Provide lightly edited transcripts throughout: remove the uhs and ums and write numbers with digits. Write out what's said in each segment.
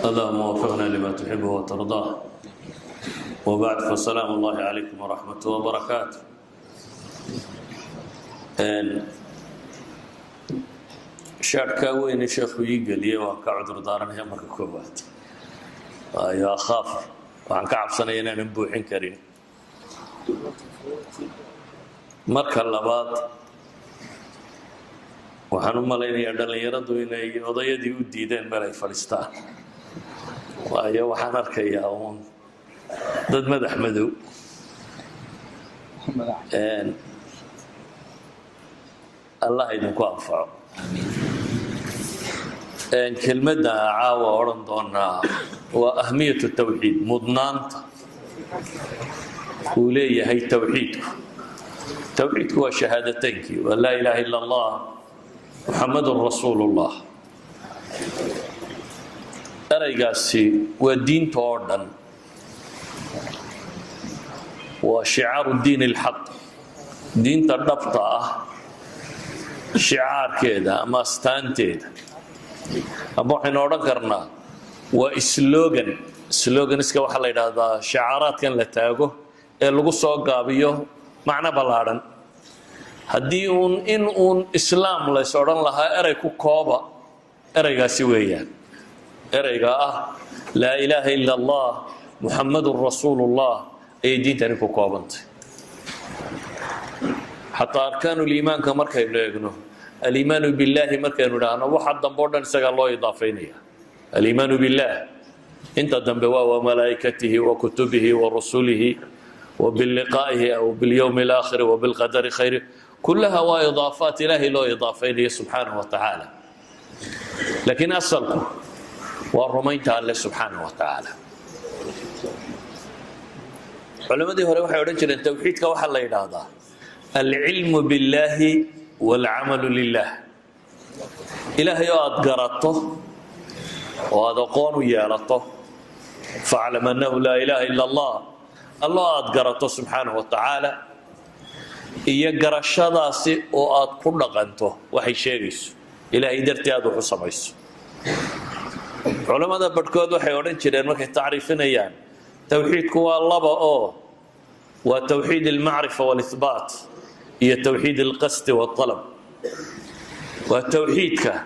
اللهم وفقنا لما تحبه وترضاه، وبعد، فسلام الله عليكم ورحمته وبركاته. Shaadhkaa weyne sheekhu ii geliyey waan ka cudur daaranaya marka koowaad, waayo akhaaf, waxaan ka cabsanaya inaanan buuxin karin. Marka labaad, waxaan u malaynayaa dhallinyaradu inay odayadii u diideen meel ay fadhiistaan, waayo waxaan arkayaa uun dad madax madow. Allah idinku anfaco. Kelmadda caawa odhan doonaa waa أهمية التوحيد, mudnaanta uu leeyahay towxiidku. Towxiidku waa shahaadateykii, waa لا إله إلا الله محمد رسول الله. Ereygaasi waa diinta oo dhan, waa شعار الدين الحق, diinta dhabta ah shicaarkeeda ama astaanteeda, ama waxaynu odhan karnaa waa slogan. Sloganiska waxaa la yidhaahdaa shicaaraadkan la taago ee lagu soo gaabiyo macno ballaadhan. Haddii uun in uun Islaam lays odhan lahaa erey ku kooba, ereygaasi weeyaan, ereyga ah لا إله إلا الله محمد رسول الله ayay diintani ku koobantay. Xataa arkaanuliimaanka markaynu eegno, الإيمان بالله markaynu idhaahno, waxa dambe o dhan isagaa loo idaafaynaya. الإيمان بالله, inta dambe waa وملائكته وكتبه ورسله وبلقائه أو باليوم الآخر وبالقدر خيره, كلها waa idaafaat Ilaahay loo idaafaynayo subxaanaه wa tacaala, laakiin asalku waa rumaynta Alle subxaanaه wa tacaala. Culammadii hore waxay odhan jireen towxiidka waxaa la yidhaahdaa العلم بالله والعمل لله. Ilaahay oo aad garato oo aad aqoon u yeelato, فاعلم أنه لا إله إلا الله, Allo aad garato subxaanaه wa tacaala, iyo garashadaasi oo aad ku dhaqanto waxay sheegayso, Ilaahay dartii aad wax u samayso. Culammada barhkood waxay odhan jireen markay tacriifinayaan, towxiidku waa laba, oo waa توحيد المعرفة والإثبات iyo توحيد القصد والطلب. Waa towxiidka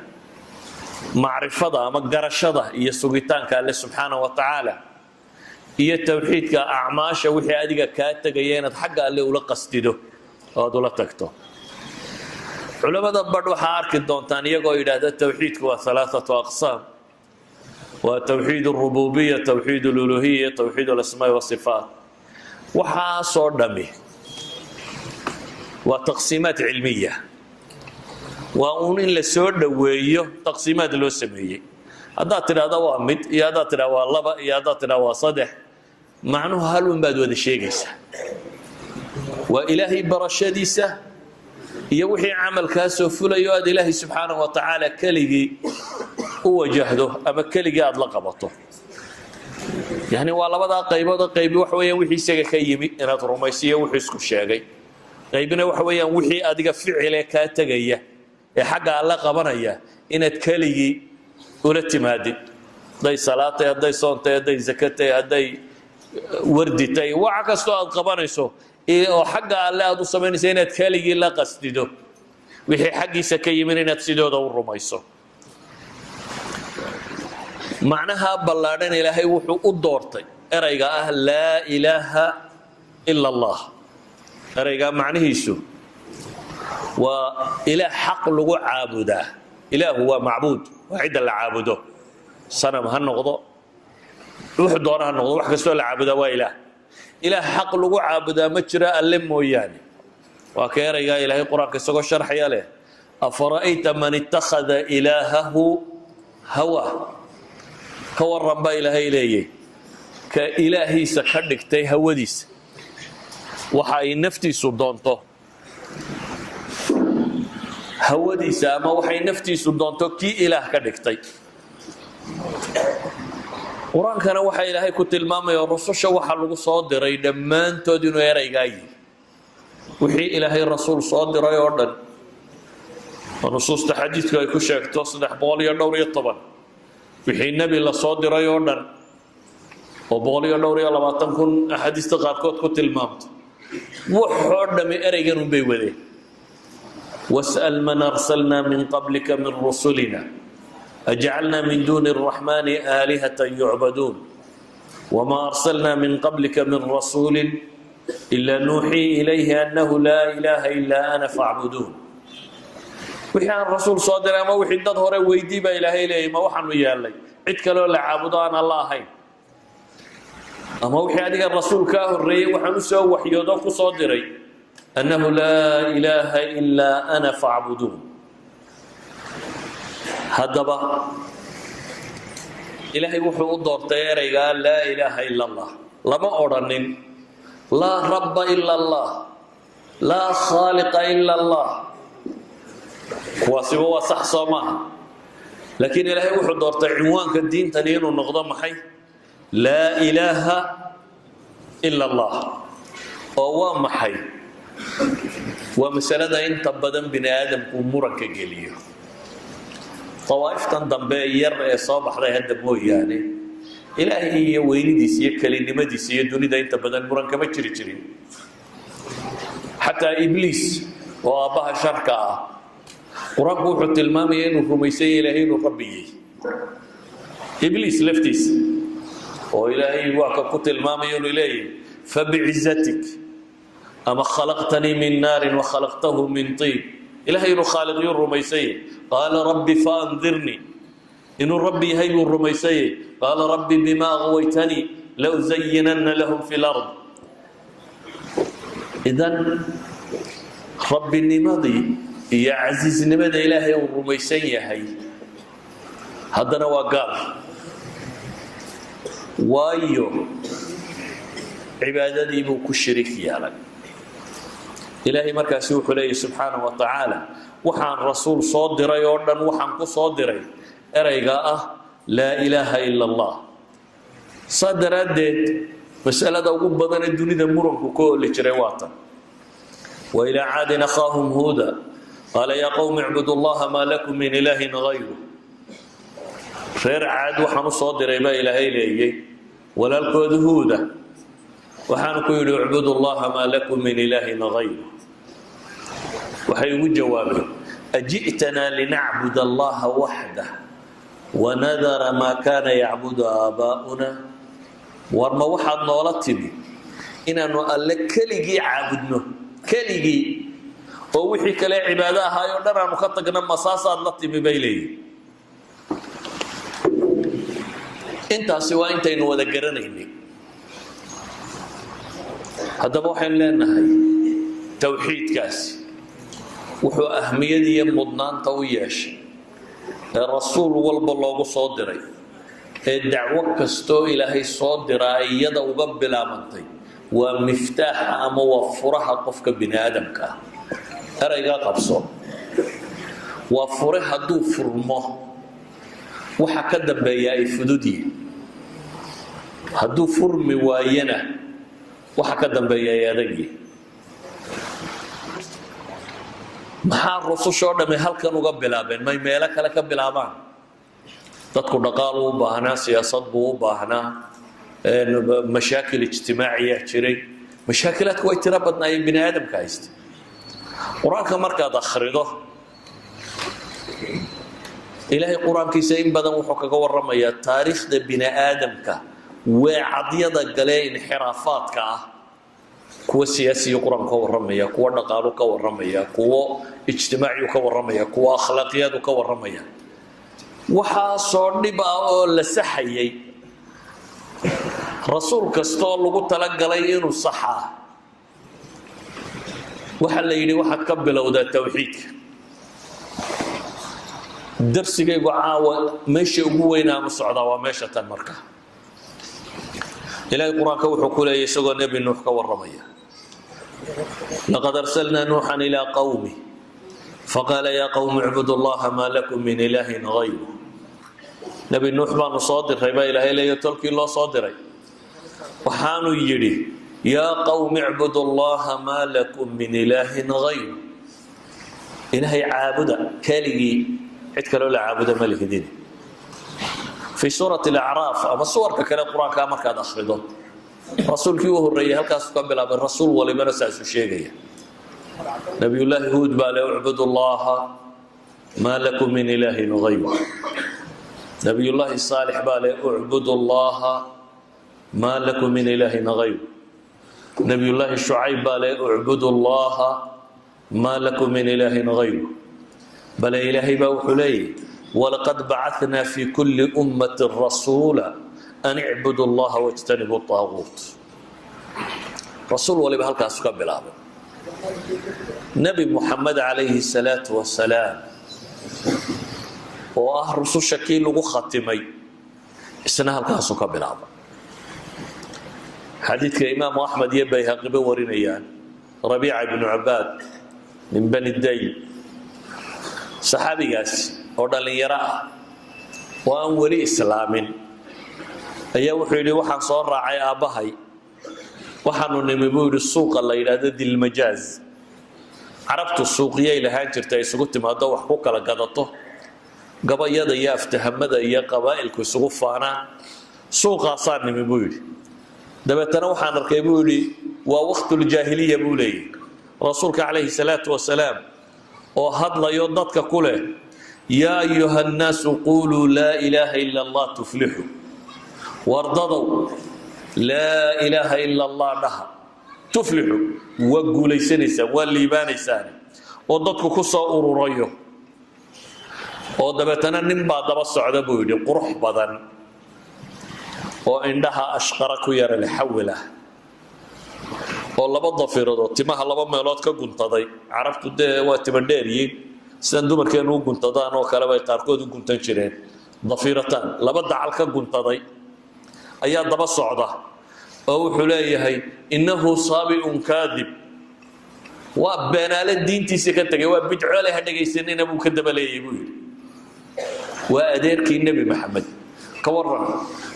macrifada ama garashada iyo sugitaanka Alle subxaanaه wa tacaala, iyo towxiidka acmaasha, wixii adiga kaa tegaya inaad xagga Alle ula qastido oo aad ula tagto. Culamada badh waxaa arki doontaan iyagoo yidhaahda towxiidku waa ثلاثة أقسام, waa توحيد الربوبية, توحيد الألوهية, توحيد الأسماء والصفات. Waxaasoo dhami waa taqsiimaat cilmiya, waa uun in la soo dhoweeyo taqsiimaad loo sameeyey. Haddaad tidhahda waa mid, iyo haddaad tidhahda waa laba, iyo haddaad tidhahda waa saddex, macnuhu hal un baad wada sheegaysaa: waa Ilaahay barashadiisa iyo wixii camalkaa soo fulayo aad Ilaahay subxaanaه wa tacaala keligii u wajahdo ama keligii aad la qabato. Yani waa labadaa qayboodoo qaybi waxa weeyaan wixii isaga ka yimi inaad rumaysiiyo wuxuu isku sheegay, qaybina waxa weeyaan wixii adiga ficile kaa tegaya ee xagga Alle qabanaya inaad keligii ula timaadid, hadday salaad tahay, hadday soon tahay, hadday zaka tahay, hadday wardi tahay, wax kastoo aad qabanayso oo xagga Alle aad u samaynayso inaad keligii la qasdido, wixii xaggiisa ka yimin inaad sidooda u rumayso. Macnaha ballaadhan Ilaahay wuxuu u doortay erayga ah لا إله إلا الله. Eraygaa macnihiisu waa ilaah xaq lagu caabudaa. Ilaahu waa macbuud, waa cidda la caabudo, sanam ha noqdo, wuxuu doona ha noqdo, wax kastoo la caabudaa waa ilaah. Ilaah xaq lagu caabudaa ma jiro Alle mooyaane. Waa ka eraygaa Ilaahay Qur-aanka isagoo sharxaya leh: أفرأيت من اتخذ إلهه هواه. Ka waran baa Ilaahay leeyay ka ilaahiisa ka dhigtay hawadiisa, waxa ay naftiisu doonto, hawadiisa ama waxay naftiisu doonto kii ilaah ka dhigtay. Qur-aankana waxaa Ilaahay ku tilmaamaya rususha waxa lagu soo diray dhammaantood inuu eraygaa yihi. Wixii Ilaahay rasuul soo diray oo dhan, oo nusuusta xadiidku ay ku sheegto 312, Wixii nebi la soo diray oo dhan, oo 124,000 axaadiista qaarkood ku tilmaamto, waxoo dhami ereygan unbay wadeen. واسأل من أرسلنا من قبلك من رسلنا أجعلنا من دون الرحمن آلهة يعبدون وما أرسلنا من قبلك من رسول إلا نوحي إليه أنه لا إله إلا أنا فاعبدون. Wixii aan rasuul soo diray ama wixii dad hore weydii baa Ilaahay leeyay, ma waxaanu yeelnay cid kaloo la caabudo aan Alla ahayn? Ama wixii adiga rasuul kaa horreeyey waxaan u soo waxyoodo ku soo diray أنه لا إله إلا أنا فاعبدون. Haddaba Ilaahay wuxuu u doortay ereygaa لا إله إلا الله. Lama odrhanin لا رب إلا الله، لا خالق إلا الله. Kuwaasiba waa sax, soo maaha? Laakiin Ilaahay wuxuu doortay cinwaanka diintani inuu noqdo maxay? لا إله إلا الله. Oo waa maxay? Waa masalada inta badan bini aadamku muranka geliyo. Dawaa'iftan dambe yar ee soo baxday hadda mooyaane, Ilaahay iyo weynidiisa iyo kelinimadiisa iyo dunida inta badan muran kama jiri jirin. Xataa Ibliis oo aabbaha sharka ah, Qur-aanku wuxuu tilmaamaya inuu rumaysan yahay Ilaahay inuu rabbiyey. Ibliis laftiisa oo Ilaahay waa ka ku tilmaamaya inuu leeyahay فبعزتك ama خلقتني من نار وخلقته من طين. Ilahay inuu khaaliqyuu rumaysanyay. قال رب فأنظرني, inuu rabbi yahay buu rumaysanyay. قال رب بما أغويتني لأزينن لهم في الأرض. إذن rabbinimadii iyo casiisnimada Ilaahay uu rumaysan yahay, haddana waa gaal, waayo cibaadadii buu ku shariik yeelay Ilaahay. Markaasi wuxuu leeyahy subxaanahu wa tacaala, waxaan rasuul soo diray oo dhan waxaan ku soo diray ereyga ah لا إله إلا الله. Saa daraaddeed masalada ugu badan ee dunida muranku ka oli jiray waa tan. وإلى عاد أخاهم هودا قال يا قوم اعبدوا الله ما لكم من إله غيره. Reer Caad waxaan u soo diray baa Ilaahay leeyay walaalkooda Huuda, waxaanu ku yidhi اعبدوا الله ما لكم من إله غيره. Waxay ugu jawaabeen: أجئتنا لنعبد الله وحده ونذر ما كان يعبد آباؤنا. War ma waxaad noola timi inaannu Alle keligii caabudno, keligii, oo wixii kale cibaado ahaayoo dhan aanu ka tagna? Masaasaad la timi, bay leeyihin. Intaasi waa intaynu wada garanaynay. Haddaba waxaynu leenahay towxiidkaasi wuxuu ahmiyad iyo mudnaanta u yeeshay ee rasuul walba loogu soo diray, ee dacwo kastoo Ilaahay soo diraa iyada uga bilaabantay, waa miftaaxa ama waa furaha qofka bini aadamka ah. Eraygaa qabso, waa fure. Hadduu furmo, waxa ka dambeeya ay fudud yihin. Hadduu furmi waayana, waxa ka dambeeya ay adag yihin. Maxaa rusushoo dhammi halkan uga bilaabeen? May meelo kale ka bilaabaan? Dadku dhaqaaluu u baahnaa, siyaasad buu u baahnaa, mashaakil ijtimaaciyaa jiray. Mashaakilaadku way tiro badnaayeen bini aadamka haysta. Qur-aanka markaad akhrido, Ilaahay Qur-aankiisa in badan wuxuu kaga warramayaa taariikhda bini aadamka, weecadyada galee, inxiraafaadka ah. Kuwa siyaasiyu Qur-aanku ka warramaya, kuwa dhaqaalu ka warramaya, kuwo ijtimaaciyu ka warramaya, kuwa akhlaaqiyadu ka warramaya. Waxaasoo dhib ah oo la saxayay, rasuul kastaoo lagu talagalay inuu saxaa, waxaa la yidhi waxaad ka bilowdaa towxiidka. Darsigaygu caawa meesha ugu weynaanu socdaa waa meesha tan. Marka Ilaahay Qur-aanka wuxuu ku leeyay, isagoo Nebi Nuux ka warramaya: لقد أرسلنا نوحا إلى قومه فقال يا قوم اعبدوا الله ما لكم من إله غيره. Nebi Nuux baanu soo diray, baa Ilaahay leeya, tolkii loo soo diray. Waxaanu yidhi: يا قوم اعبدوا الله ما لكم من إله غيره. Ilaahay caabuda keligii, cid kaloo la caabuda ma lihidin. Fi Suurati Alacraaf ama suwarka kale Qur-aankaa markaad akhrido, rasuulkii u horreeyey halkaasuu ka bilaabay. Rasuul walibana saasuu sheegaya. Nabiyullaahi Huud baa le: "اعبدوا الله ما لكم من إله غيره." Nabiyullaahi Saalix baa le: "اعبدوا الله ما لكم من إله غيره." Nabiyullaahi Shucayb baa le: "اعبدوا الله ما لكم من إله غيره." Bale Ilaahay baa wuxuu leeyahy: "ولقد بعثنا في كل أمة رسولا أن اعبدوا الله واجتنبوا الطاغوت." Rasuul waliba halkaasu ka bilaabay. Nebi Muxamed calayhi salaatu wasalaam, oo ah rususha kii lagu khatimay, isna halkaasuu ka bilaabay. Xadiidka Imaamu Axmed iyo Bayhaqiba warinayaan, Rabiica ibnu Cabaad min Bani Dayl, saxaabigaasi oo dhallinyaro ah oo aan weli islaamin, ayaa wuxuu yidhi: "Waxaan soo raacay aabbahay. Waxaanu nimi," buu yidhi, "suuqa la yidhaahdo Dilmajaaz." Carabtu suuqyay lahaan jirta isugu timaado, wax ku kala gadato, gabayada iyo aftahamada iyo qabaa'ilku isugu faanaan. "Suuqaasaa nimi," buu yidhi. "Dabeetana waxaan arkay," buu yidhi, waa waqtuljaahiliya buu leeyahy, rasuulka calayhi salaatu wasalaam oo hadlayo dadka ku leh: "يا أيها الناس قولوا لا إله إلا الله تفلحوا." Wardadow, laa ilaaha ila Allah dhaha, تفلحوا, waa guulaysanaysaan, waa liibaanaysaan. Oo dadku ku soo ururayo, oo dabeetana nin baa daba socda, buu yidhi, qurux badan oo indhaha ashqara ku yara leh, xawil ah, oo laba dafiiradood timaha laba meelood ka guntaday. Carabtu dee waa tima dheeryiin, sidan dumarkeenu u guntadaan oo kale bay qaarkood u guntan jireen. Dafiirataan, laba dacal ka guntaday ayaa daba socda, oo wuxuu leeyahay: "إنه صابئ كاذب." Waa beenaale diintiisa ka tegay, waa bidcoole, ha dhegaysanina, buu ka daba leeyay, buu yidhi. Waa adeerkii Nebi Maxamed. Ka waran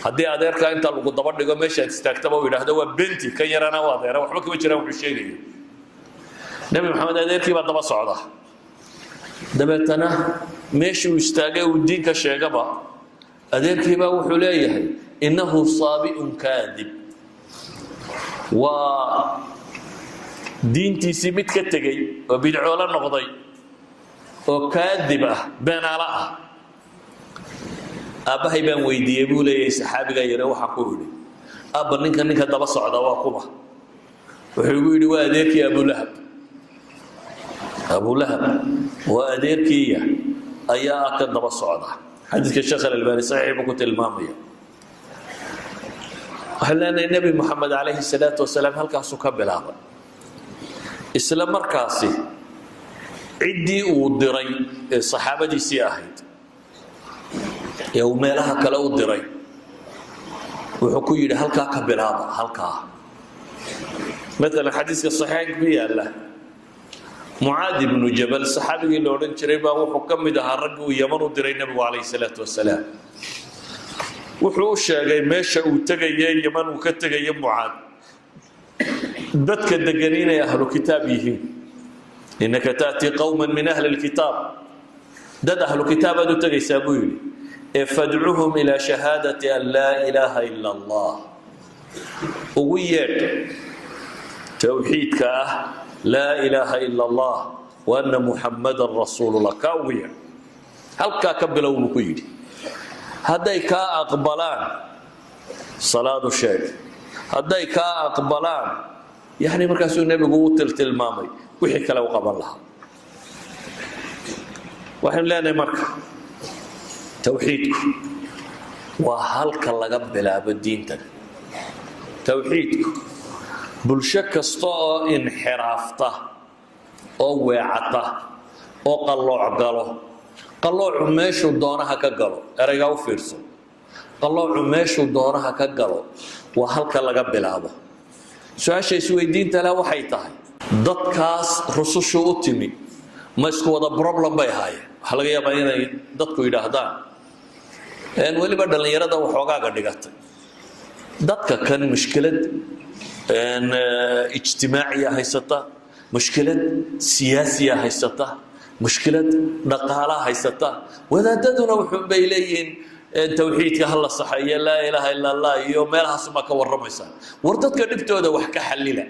haddii adeerkaa inta lagu daba dhigo, meeshaad istaagtaba uu yidhaahdo: "Waa benti kan yarana, waa adeera, waxba kama jiraan wuxuu sheegayo"? Nebi Maxamed adeerkii baa daba socda. Dabeetana meeshii uu istaagay uu diinka sheegaba, adeerkii baa wuxuu leeyahay: "إنه صابئ كاذب." Waa diintiisii mid ka tegey oo bidcoolo noqday oo kaadib ah, beenaalo ah. "Aabbahay baan weydiiyey," buu leeyahay saxaabigaa yare. "Waxaan ku idhi: 'Abba, ninka daba socda waa kuma?' Wuxuu igu yidhi: 'Waa adeerkii Abulahab. Abulahab waa adeerkiiya ayaa ah kan daba socda.'" Xadiidka Sheekh Alalbani saxiix buu ku tilmaamaya. Waxaan leenahay, Nebi Moxamed calayhi salaatu wasalaam halkaasuu ka bilaabay. Isla markaasi ciddii uu diray ee saxaabadiisii ahayd ee uu meelaha kale u diray, wuxuu ku yidhi: "Halkaa ka bilaaba, halkaa." Maalan, xadiiska saxiixaynka ku yaalla, Mucaad ibnu Jabal, saxaabigii la odhan jiray, baa wuxuu ka mid ahaa raggii uu Yaman u diray Nebigu calayhi salaatu wasalaam. Wuxuu u sheegay meesha uu tegaye, Yaman uu ka tegayo Mucaad, dadka degan inay ahlu kitaab yihiin. "إنك تأتي قوما من أهل الكتاب." Dad ahlu kitaabaad u tegaysaa, buu yidhi, ee "فادعهم إلى شهادة أن لا إله إلا الله." Ugu yeedh towxiidka ah laa ilaaha ila Allah وأن محمدا رسول الله. Kaa ugu yeedh, halkaa ka bilow, buu ku yidhi. Hadday kaa aqbalaan, salaadu sheeg. Hadday kaa aqbalaan, yani markaasuu Nebigu u tiltilmaamay wixii kale u qaban lahaa. Waxaynu leenahay marka, towxiidku waa halka laga bilaabo diintan. Towxiidku bulsho kasta oo inxiraafta oo weecata oo qallooc galo, qalloocu meeshuu doonaha ka galo, eraygaa u fiirso, qalloocu meeshuu doonaha ka galo, waa halka laga bilaabo. Su-aasha isweydiinta leh waxay tahay: dadkaas rusushu u timi ma isku wada problem bay ahaayeen? Waxaa laga yaabaa inay dadku yidhaahdaan, weliba dhallinyarada waxoogaaga dhigatay, dadka kan mushkilad ijtimaaciya haysata, mushkilad siyaasiya haysata, mushkilad dhaqaalaa haysata, wadaadaduna wuxuunbay leeyihiin Tawxiidka ha la saxeeyo, laa ilaaha illa Allah iyo meelahaasumaa ka warramaysaa. War dadka dhibtooda wax ka xallila.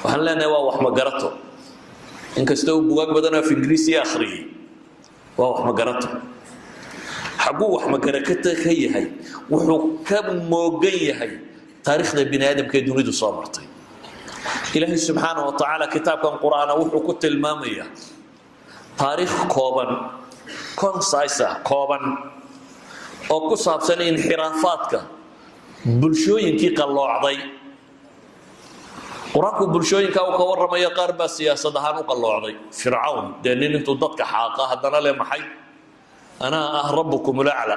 Waxaan leenahay waa wax magarato. Inkastoo uu bugaag badan af Ingiriisiya akhriyey, waa wax magarato. Xagguu wax magarakata ka yahay? Wuxuu ka moogan yahay taariikhda bini aadamka ee dunidu soo martay. Ilaahay subxaana wa tacaala kitaabkan Qur'aana wuxuu ku tilmaamayaa taariikh kooban, concise ah, kooban oo ku saabsan inxiraafaadka bulshooyinkii qalloocday. Qur-aanku bulshooyinka uu ka warramayo qaar baa siyaasad ahaan u qalloocday. Fircawn dee nin intuu dadka xaaqa haddana le maxay anaa ah rabbukum ulacla.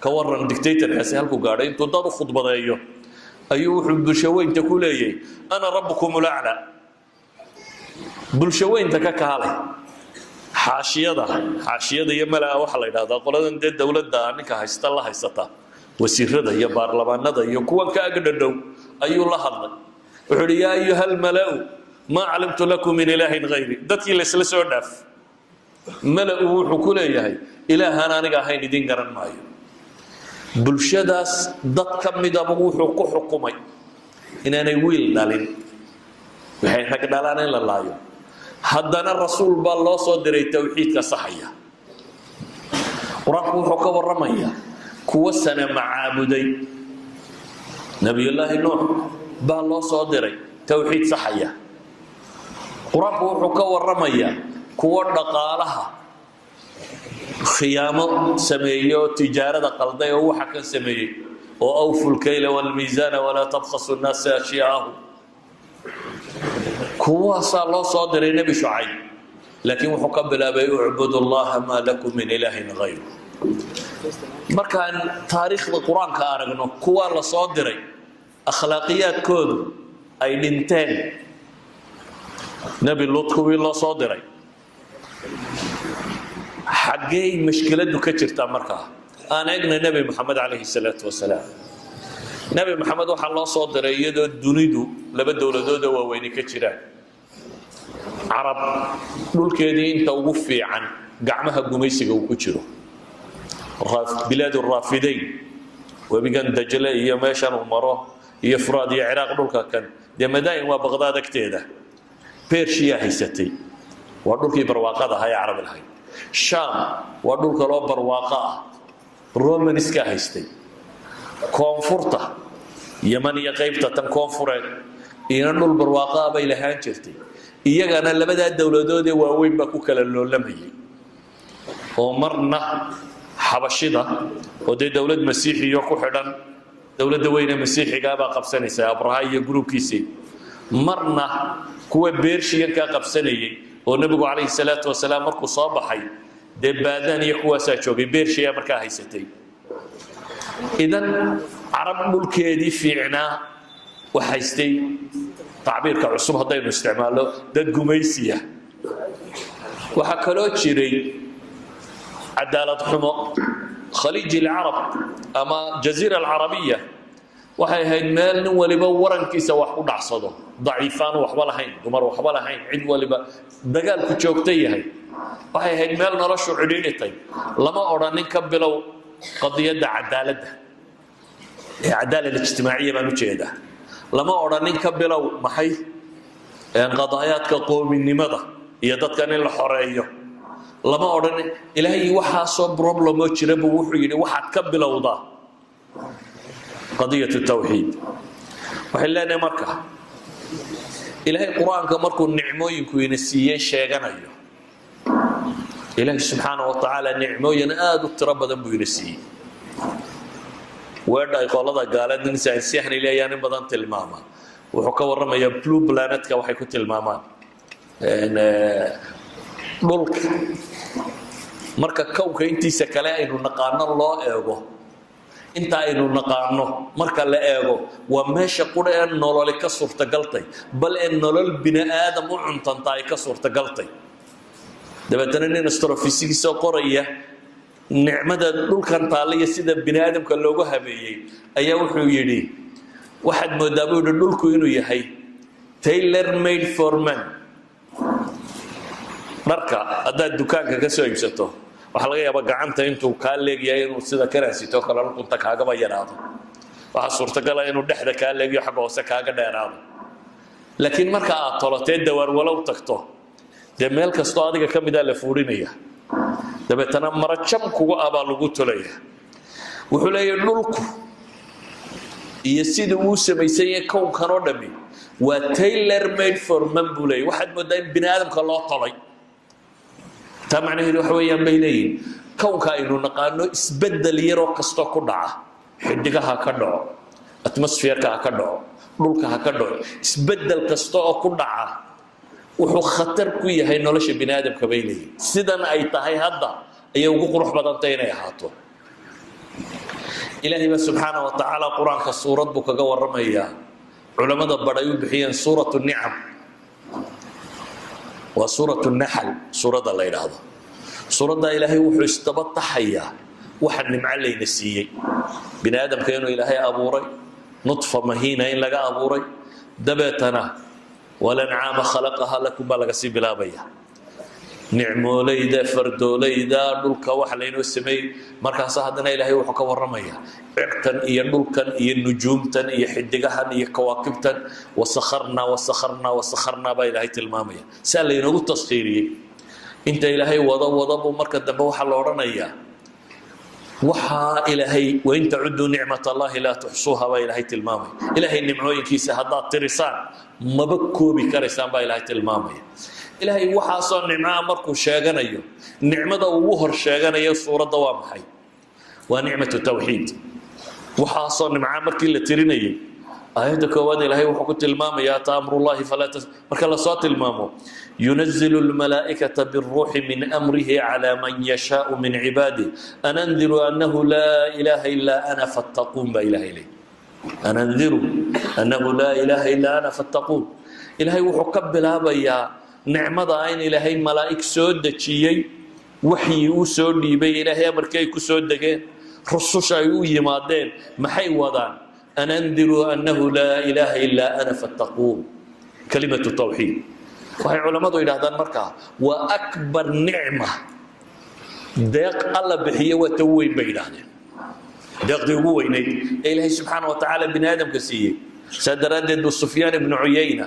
Ka waran dictatorkaasi halkuu gaadhay? Intuu dad u khudbadeeyo ayuu wuxuu bulsho weynta ku leeyahay "ana rabbukum ulacla". Bulsho weynta ka kaalay xaashiyada, xaashiyada iyo malaa waxaa la yidhahdaa qoladan dee dowladda ninka haysta la haysata, wasiirada iyo baarlamaanada iyo kuwan ka agdhadhow ayuu la hadlay. Wuxuu uhi: "Yaa ayuha almala'u, maa calimtu lakum min ilaahin gayri". Dadkii laysla soo dhaaf, mala'u wuxuu ku leeyahay ilaahaan aniga ahayn idin garan maayo. Bulshadaas dad ka midaba wuxuu ku xukumay inaanay wiil dhalin, waxay rag dhalaan in la laayo. Haddana rasuul baa loo soo diray towxiidka saxaya. Qur-aanku wuxuu ka warramayaa kuwo sanama caabuday. Nebiyullaahi Nuux baa loo soo diray towxiid saxaya. Qur-aanku wuxuu ka warramayaa kuwo dhaqaalaha khiyaamo sameeyey oo tijaarada qalday oo waxa kan sameeyey oo "awfu lkayla walmiisaana walaa tabkhasu nnaasa ashyaa'ahum". Kuwaasaa loo soo diray Nebi Shucayb, laakiin wuxuu ka bilaabay "ucbudu llaha maa lakum min ilaahin gayru". Markaan taariikhda Qur-aanka aragno kuwaa la soo diray akhlaaqiyaadkoodu ay dhinteen, Nebi Lut kuwii loo soo diray, xaggey mashkiladu ka jirtaa? Markaa aan egna Nebi Moxamed calayhi salaatu wasalaam. Nebi Moxamed waxaa loo soo diray iyadoo dunidu laba dowladoodoo waaweyni ka jiraan. Carab dhulkeedii inta ugu fiican gacmaha gumaysiga uu ku jiro, bilaad raafidayn, webigan Dajle iyo meeshan uu maro iyo Furaad iyo Ciraaq, dhulka kan dee Madain waa Baqdaad agteeda, Bershiyaa haysatay. Waa dhulkii barwaaqada ahaa ee Carabi lahayd. Sham waa dhul kaloo barwaaqo ah, Romaniskaa haystay. Koonfurta Yaman iyo qaybta tan koonfureed iyona dhul barwaaqo ah bay lahaan jirtay. Iyagana labadaa dowladood ee waaweyn baa ku kala loolamayay, oo marna Xabashida oo dee dowlad masiixiyo ku xidhan dowladda weyne masiixigaabaa qabsanaysa, Abraha iyo gruubkiisii, marna kuwa Bershiyankaa qabsanayay oo Nebigu calayhi salaatu wasalaam markuu soo baxay dee Baadaan iyo kuwaasaa joogay, Bershiya markaa haysatay. Idan Carab dhulkeedii fiicnaa wax haystay, tacbiirka cusub haddaynu isticmaalno, dad gumaysiya. Waxaa kaloo jiray cadaalad xumo. Khaliij alcarab ama Jaziira Alcarabiya waxay ahayd meel nin waliba warankiisa wax ku dhacsado, daciifaan waxba lahayn, dumar waxba lahayn, cid waliba dagaalku joogto yahay. Waxay ahayd meel noloshu cidhiidhitay. Lama odhanin ka bilow qadiyadda cadaaladda ee cadaala ijtimaaciya baan ujeedaa. Lama odhanin ka bilow maxay qadaayaadka qoominimada iyo dadkan in la xoreeyo. Lama odhan. Ilaahay waxaasoo problemoo jira buu wuxuu yidhi waxaad ka bilowdaa qadiyat tawxiid. Waxay leenahay marka Ilaahay Qur-aanka markuu nicmooyinku ina siiyey sheeganayo, Ilaahay subxaana wa tacaala nicmooyin aada u tiro badan buu ina siiyey. Weedha ay qolada gaaleed nin saynsyahan leeyaan in badan tilmaama, wuxuu ka warramayaa blue planetka. Waxay ku tilmaamaan dhulka marka kownka intiisa kale aynu naqaano loo eego, inta aynu naqaano marka la eego, waa meesha qura ee nololi ka suurtagaltay, bal ee nolol bini aadam u cuntanta ay ka suurtagaltay. Dabeetana nin astrophysics oo qoraya nicmada dhulkan taalla iyo sida bini aadamka loogu habeeyey ayaa wuxuu yidhi: waxaad moodaa, buu yidhi, dhulku inuu yahay tailor made for man. Dharka haddaad dukaanka ka soo iibsato, Waxaa laga yaabaa gacanta intuu kaa leegyahay inuu sida karaasito kale luqunta kaagaba yaraado. Waxaa suurtagala inuu dhexda kaa leegyo, xagga hoose kaaga dheeraado. Laakiin marka aad tolatee dawaarwalow tagto, dee meel kastoo adiga ka midaa la fuudhinaya, dabeetana marajam kuga ah baa lagu tolaya. Wuxuu leeyahay dhulku iyo sida uu samaysan yahay kownkan oo dhammi waa tailor made for man, buu leeyahy. Waxaad moodaa in bini aadamka loo tolay. Taa macnaheedu waxa weeyaan, bay leeyihin, kownka aynu naqaano isbeddel yaroo kastoo ku dhaca, xidigaha ka dhaco, atmosphere-ka ha ka dhaco, dhulka ha ka dhaco, isbeddel kasta oo ku dhaca wuxuu khatar ku yahay nolosha bini aadamka, bay leeyihin. Sidan ay tahay hadda ayay ugu qurux badantay inay ahaato. Ilaahay baa subxaana wa tacaala qur-aanka suurad buu kaga warramayaa culammada badh ay u bixiyeen suuratu nicam. Waa suuratu Naxal suuradda la yidhaahdo. Suuradda Ilaahay wuxuu isdaba taxayaa waxa nimco layna siiyey, bini aadamka inuu Ilaahay abuuray, nudfa mahiina in laga abuuray. Dabeetana "والأنعام خلقها لكم" baa laga sii bilaabaya, nicmoolayda, fardoolayda, dhulka waxa laynoo sameeyey. Markaasa haddana Ilaahay wuxuu ka warramaya cirkan iyo dhulkan iyo nujuumtan iyo xidigahan iyo kawaakibtan. "وسخرنا وسخرنا وسخرنا" baa Ilaahay tilmaamaya, saa laynoogu taskhiiriyey. Inta Ilaahay wado wado buu marka dambe waxaa la odhanayaa waxaa Ilaahay "وإن تعدوا نعمة الله لا تحصوها" baa Ilaahay tilmaamaya. Ilaahay nimcooyinkiisa haddaad tirisaan, maba koobi karaysaan, baa Ilaahay tilmaamaya. Ilaahay waxaasoo nimcaa markuu sheeganayo, nicmada ugu hor sheeganayo suuradda waa maxay? Waa nicmatu tawxiid. Waxaasoo nimcaa markii la tirinayay, aayadda koowaad Ilaahay wuxuu ku tilmaamaya "أتى أمر الله فلا" marka lasoo tilmaamo "ينزل الملائكة بالروح من أمره على من يشاء من عباده أن أنذروا أنه لا إله إلا أنا فاتقون" baa Ilahay leey. "أن أنذروا أنه لا إله إلا أنا فاتقون". Ilaahay wuxuu ka bilaabayaa nicmada in Ilaahay malaa'ig soo dejiyey, waxyi uu soo dhiibay, Ilaahay amarkii ay ku soo degeen, rususha ay u yimaadeen. Maxay wadaan? "أن أنذروا أنه لا إله إلا أنا فاتقون". كلمة توحيد waxay culammadu yidhahdaan markaa waa أكبر نعمة, deeq Alla bixiye waa ta weyn, bay yidhaahdeen, deeqdii ugu weynayd ee Ilaahay subxaana wa tacaala bini aadamka siiyey. Saa daraaddeed buu Sufyaan ibnu Cuyayna,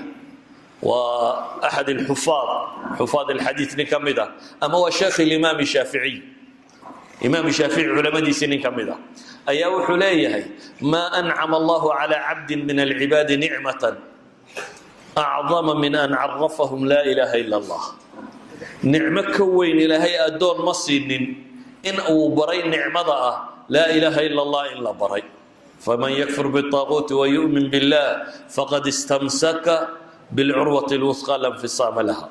waa أحد الحفاظ, حفاظ الحديث nin ka mid ah, ama waa sheekh الإمام Shaaficiy, Imaam Shaafici culamadiisii nin ka mid ah, ayaa wuxuu leeyahay: "ما أنعم الله على عبد من العباد نعمة أعظم من أن عرفهم لا إله إلا الله". Nicmo ka weyn Ilaahay addoon ma siinin in uu baray nicmada ah "لا إله إلا الله" in la baray. "فمن يكفر بالطاغوت ويؤمن بالله فقد استمسك بالعروة الوثقى لا انفصام لها".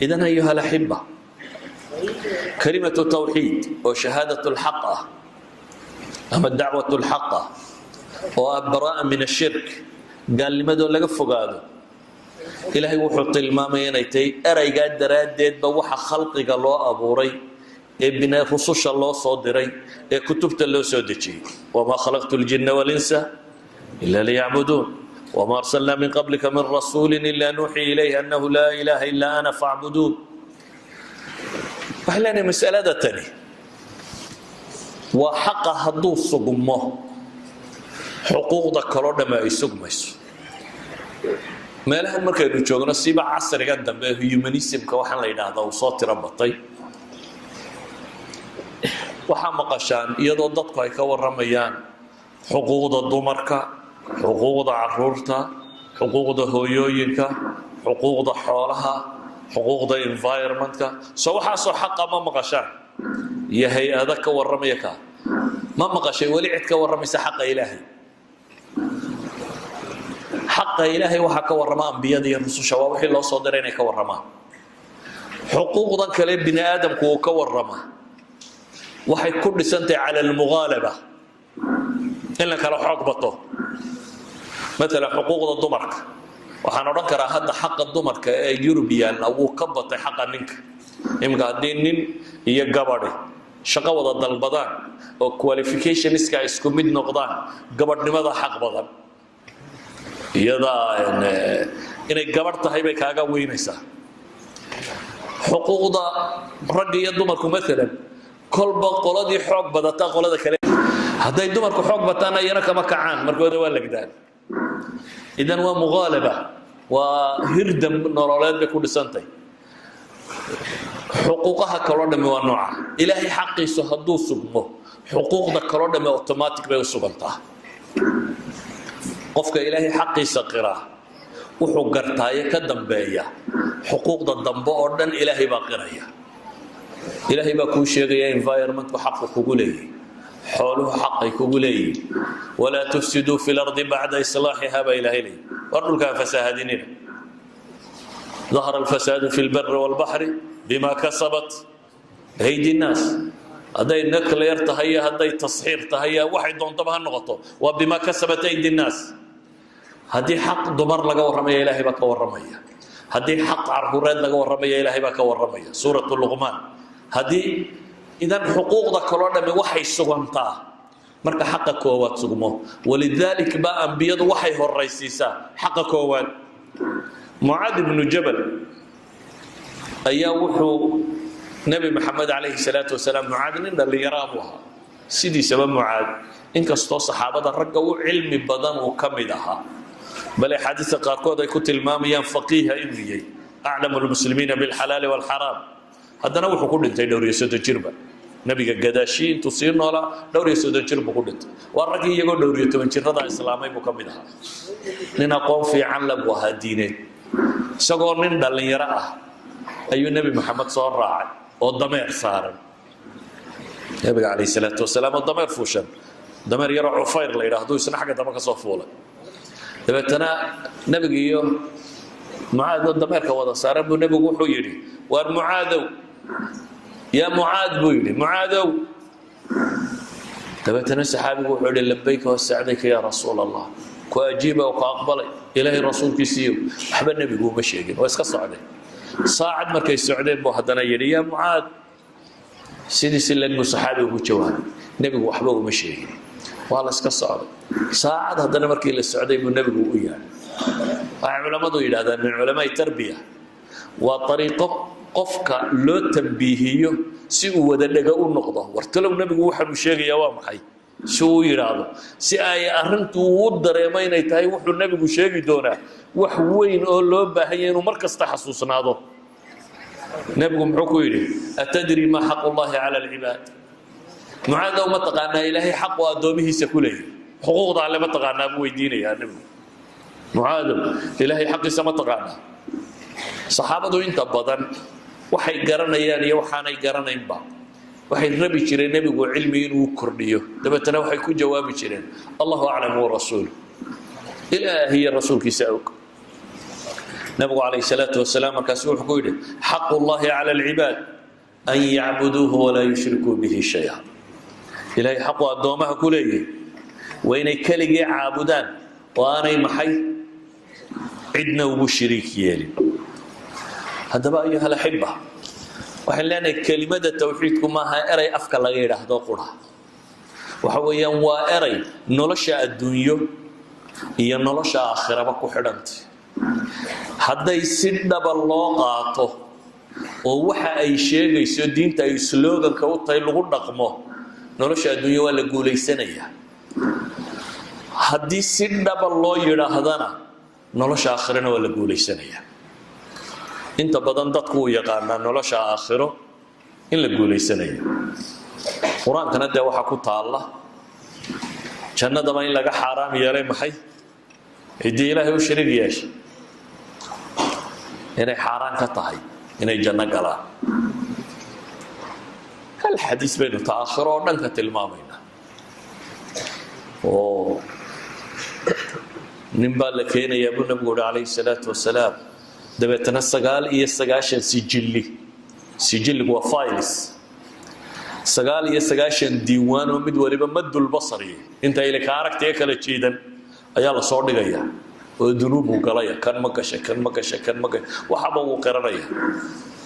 إذن أيها الأحبة, كلمة توحيد oo شهادة الحق ah ama دعوة الحق ah oo ah براءة من الشرك, gaalnimadoo laga fogaado, Ilaahay wuxuu tilmaamaya inay tahay ereygaa daraaddeedba waxa khalqiga loo abuuray ee bina rususha loo soo diray ee kutubta loo soo dejiyey. "وما خلقت الجن والإنس إلا ليعبدون وما أرسلنا من قبلك من رسول إلا نوحي إليه أنه لا إله إلا أنا فاعبدون". Waxay leenahay masalada tani waa xaqa hadduu sugmo, xuquuqda kaloo dhamme ay sugmayso. Meelahan markaynu joogno, siba casrigan dambe humanism-ka waxaan la yidhaahdaa uu soo tiro batay, waxaa maqashaan iyadoo dadku ay ka warramayaan xuquuqda dumarka, xuquuqda caruurta, xuquuqda hooyooyinka, xuquuqda xoolaha, xuquuqda environment-ka. Soo waxaasoo xaqa ma maqashaan iyo hay-ado ka warramaya? Ka ma maqashay weli cid ka warramaysa xaqa Ilaahay? Xaqa Ilaahay waxaa ka warrama ambiyada iyo rususha. Waa wixii loo soo diray inay ka warramaan. Xuquuqdan kale bini aadamku uu ka warramaa waxay ku dhisantahay على المغالبة, in la kala xoog bato. Maalan xuquuqda dumarka, waxaan odhan karaa hadda xaqa dumarka ee Yurub yaalla wuu ka batay xaqa ninka. Iminka haddii nin iyo gabadhi shaqo wada dalbadaan oo qualifications-ka ay isku mid noqdaan, gabadhnimada xaq badan. Iyadaa inay gabadh tahay bay kaaga weynaysaa. Xuquuqda ragga iyo dumarku maalan Kolba qoladii xoog badataa qolada kale. Hadday dumarku xoog bataanna, iyana kama kacaan, markooda waa legdaan. Idan waa muqaalaba, waa hirdam nololeed bay ku dhisantay. Xuquuqaha kaloo dhammi waa nooca. Ilaahay xaqiisu hadduu sugmo, xuquuqda kaloo dhammi automatic bay u sugantaa. Qofka Ilaahay xaqiisa qiraa wuxuu gartaaye ka dambeeya xuquuqda dambe oo dhan Ilaahay baa qiraya. Ilaahay baa kuu sheegaya environmentku xaqu kugu leeyahy, xooluhu xaqay kugu leeyihin. ولا تفسدوا في الأرض بعد إصلاحها baa Ilaahay leeyahy. War dhulkaa fasaahadinina. ظهر الفساد في البر والبحر بما كسبت أيدي الناس. Hadday nuclear tahay iyo hadday tasxiir tahay iyo waxay doontaba ha noqoto, waa بما كسبت أيدي الناس. Haddii xaq dumar laga warramaya, Ilaahay baa ka warramaya. Haddii xaq carruureed laga warramaya, Ilaahay baa ka warramaya, Suuratu Luqmaan. Haddii idan xuquuqda kaloo dhammi waxay sugantaa marka xaqa koowaad sugmo. ولذلك baa ambiyadu waxay horaysiisaa xaqa koowaad. Mucaad ibnu Jabal ayaa wuxuu Nebi Maxamed calayhi salaatu wasalaam, Mucaad nin dhallinyaraa buu ahaa sidiisaba. Mucaad, inkastoo saxaabada ragga u cilmi badan uu ka mid ahaa, bale axaadiista qaarkood ay ku tilmaamayaan faqiiha inuu yahay, أعلم المسلمين بالحلال والحرام, haddana wuxuu ku dhintay dhowr iyo 30 jirba. Nebiga gadaashii intuu sii noolaa, dhowr iyo 30 jir buu ku dhintay. Waa raggii iyagoo dhowr iyo toban jirada islaamay buu ka mid ahaa. Nin aqoon fiican le buu ahaa diineed. Isagoo nin dhallinyaro ah ayuu Nebi Maxamed soo raacay oo dameer saaran. Nebiga calayhi salaatu wasalaam oo dameer fuushan, dameer yaroo Cufayr la yidhaahdo, isna xagga dambe ka soo fuulay. Dabeetana nebiga iyo Mucaad oo dameerka wada saaran buu nebigu wuxuu yidhi: "Waar Mucaadow, yaa Mucaad," buu yidhi, "Mucaadow." Dabeetana saxaabigu wuxuu yidhi: "لبيك وسعديك يا رسول الله." Ku ajiiba oo ku aqbalay, Ilaahay rasuulkiisiiyo. Waxba nebigu uma sheegin, waa iska socdeen. Saacad markay socdeen buu haddana yidhi: "Yaa Mucaad." Sidii si leg buu saxaabigu ku jawaabay. Nebigu waxba uma sheegin, waa la iska socday. Saacad haddana markii la socday buu nebigu u yeedhay. Waxay culammadu yidhahdaan, من علماء التربية, waa ariiqo qofka loo tambiihiyo si uu wada dhega u noqdo. Wartalow, nebigu waxaanuu sheegayaa waa maxay? Si uu yidhaahdo, si ay arrintu u dareemo inay tahay wuxuu nebigu sheegi doonaa wax weyn oo loo baahan yahay inuu mar kasta xasuusnaado. Nebigu muxuu ku yidhi? "أتدري ما حق الله على العباد?" Mucaadow, ma taqaanaa Ilaahay xaqu addoomihiisa ku leeyahy? Xuquuqda Alle ma taqaanaa buu weydiinayaa nebigu. Mucaadow, Ilaahay xaqiisa ma taqaanaa? Saxaabadu inta badan waxay garanayaan iyo waxaanay garanaynba, waxay rabi jireen nebigu cilmi inuu kordhiyo. Dabeetana waxay ku jawaabi jireen: "الله أعلم ورسوله." Ilaahi iyo rasuulkiisa og. Nabigu calayhi salaatu wasalaam markaasu wuxuu ku yidhi: "حق الله على العباد أن يعبدوه ولا يشركوا به شيئا." Ilaahay xaqu addoomaha ku leeyahay waa inay keligii caabudaan oo aanay maxay cidna ugu shiriik yeelin. Haddaba, أيها الأحبة, waxaan leenahay kelimada tawxiidku maaha eray afka laga yidhaahdo qura. Waxa weeyaan waa eray nolosha adduunyo iyo nolosha aakhiraba ku xidhantay. Hadday si dhaba loo qaato oo waxa ay sheegayso diinta ay sloganka u tahay lagu dhaqmo, nolosha adduunya waa la guulaysanayaa. Haddii si dhaba loo yidhaahdana, nolosha aakhirana waa la guulaysanayaa. Inta badan dadku uu yaqaanaa nolosha aakhiro in la guulaysanayo. Qur-aankana dee waxaa ku taalla jannadaba in laga xaaraam yeelay maxay ciddii Ilaahay u shariig yeeshay, inay xaaraan ka tahay inay janno galaan. Hal xadiis baynu ta aakhiro oo dhan ka tilmaamaynaa, oo nin baa la keenayaa buu nabigu uhi calayhi salaatu wasalaam. Dabeetana 99 sijilli, sijilligu waa files, 99 diiwaan oo mid waliba مد البصر inta ilika aragtiga kala jiidan ayaa la soo dhigaya, oo dunuubuu galaya. Kan ma gashay, kan ma gashay, kan ma gashay, waxaba wuu qiranaya.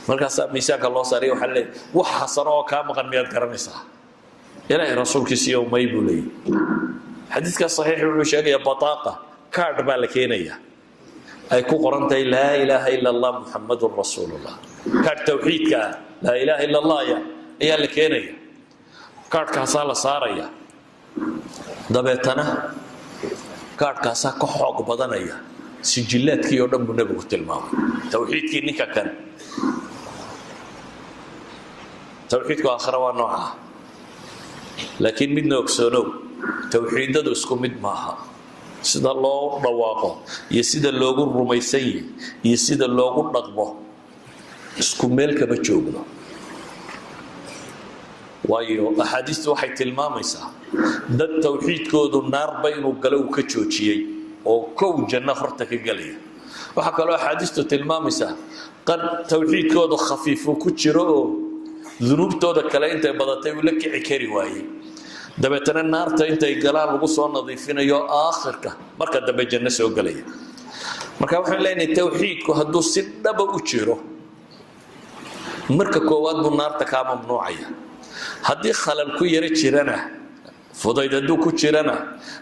Markaasaa miisaanka loo saaraya. Waxaa leeyahy: "Wax xasano oo kaa maqan miyaad garanaysaa?" "Ilaahay rasuulkiisiiyo may," buu leeyahy. Xadiidkaas saxiix wuxuu sheegayaa بطاقة, card baa la keenaya ay ku qoran tahay "لا إله إلا الله محمد رسول الله". Kaadh tawxiidka ah, "لا إله إلا الله" ya ayaa la keenaya. Kaadhkaasaa la saaraya, dabeetana kaadhkaasaa ka xoog badanaya sijillaadkii oo dhan buu Nebigu tilmaamay. Tawxiidkii ninka kan, tawxiidku aakhira waa noocaa. Laakiin midna ogsoonow, tawxiidadu isku mid maaha. Sida loo dhawaaqo iyo sida loogu rumaysan yahay iyo sida loogu dhaqmo isku meel kama joogno, waayo axaadiistu waxay tilmaamaysaa dad tawxiidkoodu naarba inuu galo uu ka joojiyey oo kow janno horta ka gelaya. Waxaa kaloo axaadiistu tilmaamaysaa qad tawxiidkoodu khafiifuu ku jiro oo dunuubtooda kale intay badatay uu la kici kari waayey, dabeetana naarta intay galaan lagu soo nadiifinayo, aakhirka marka dambe janno soo gelaya. Marka waxaan leenahay, tawxiidku hadduu si dhaba u jiro, marka koowaad buu naarta kaa mamnuucaya. Haddii khalal ku yaro jirana, fudayd hadduu ku jirana,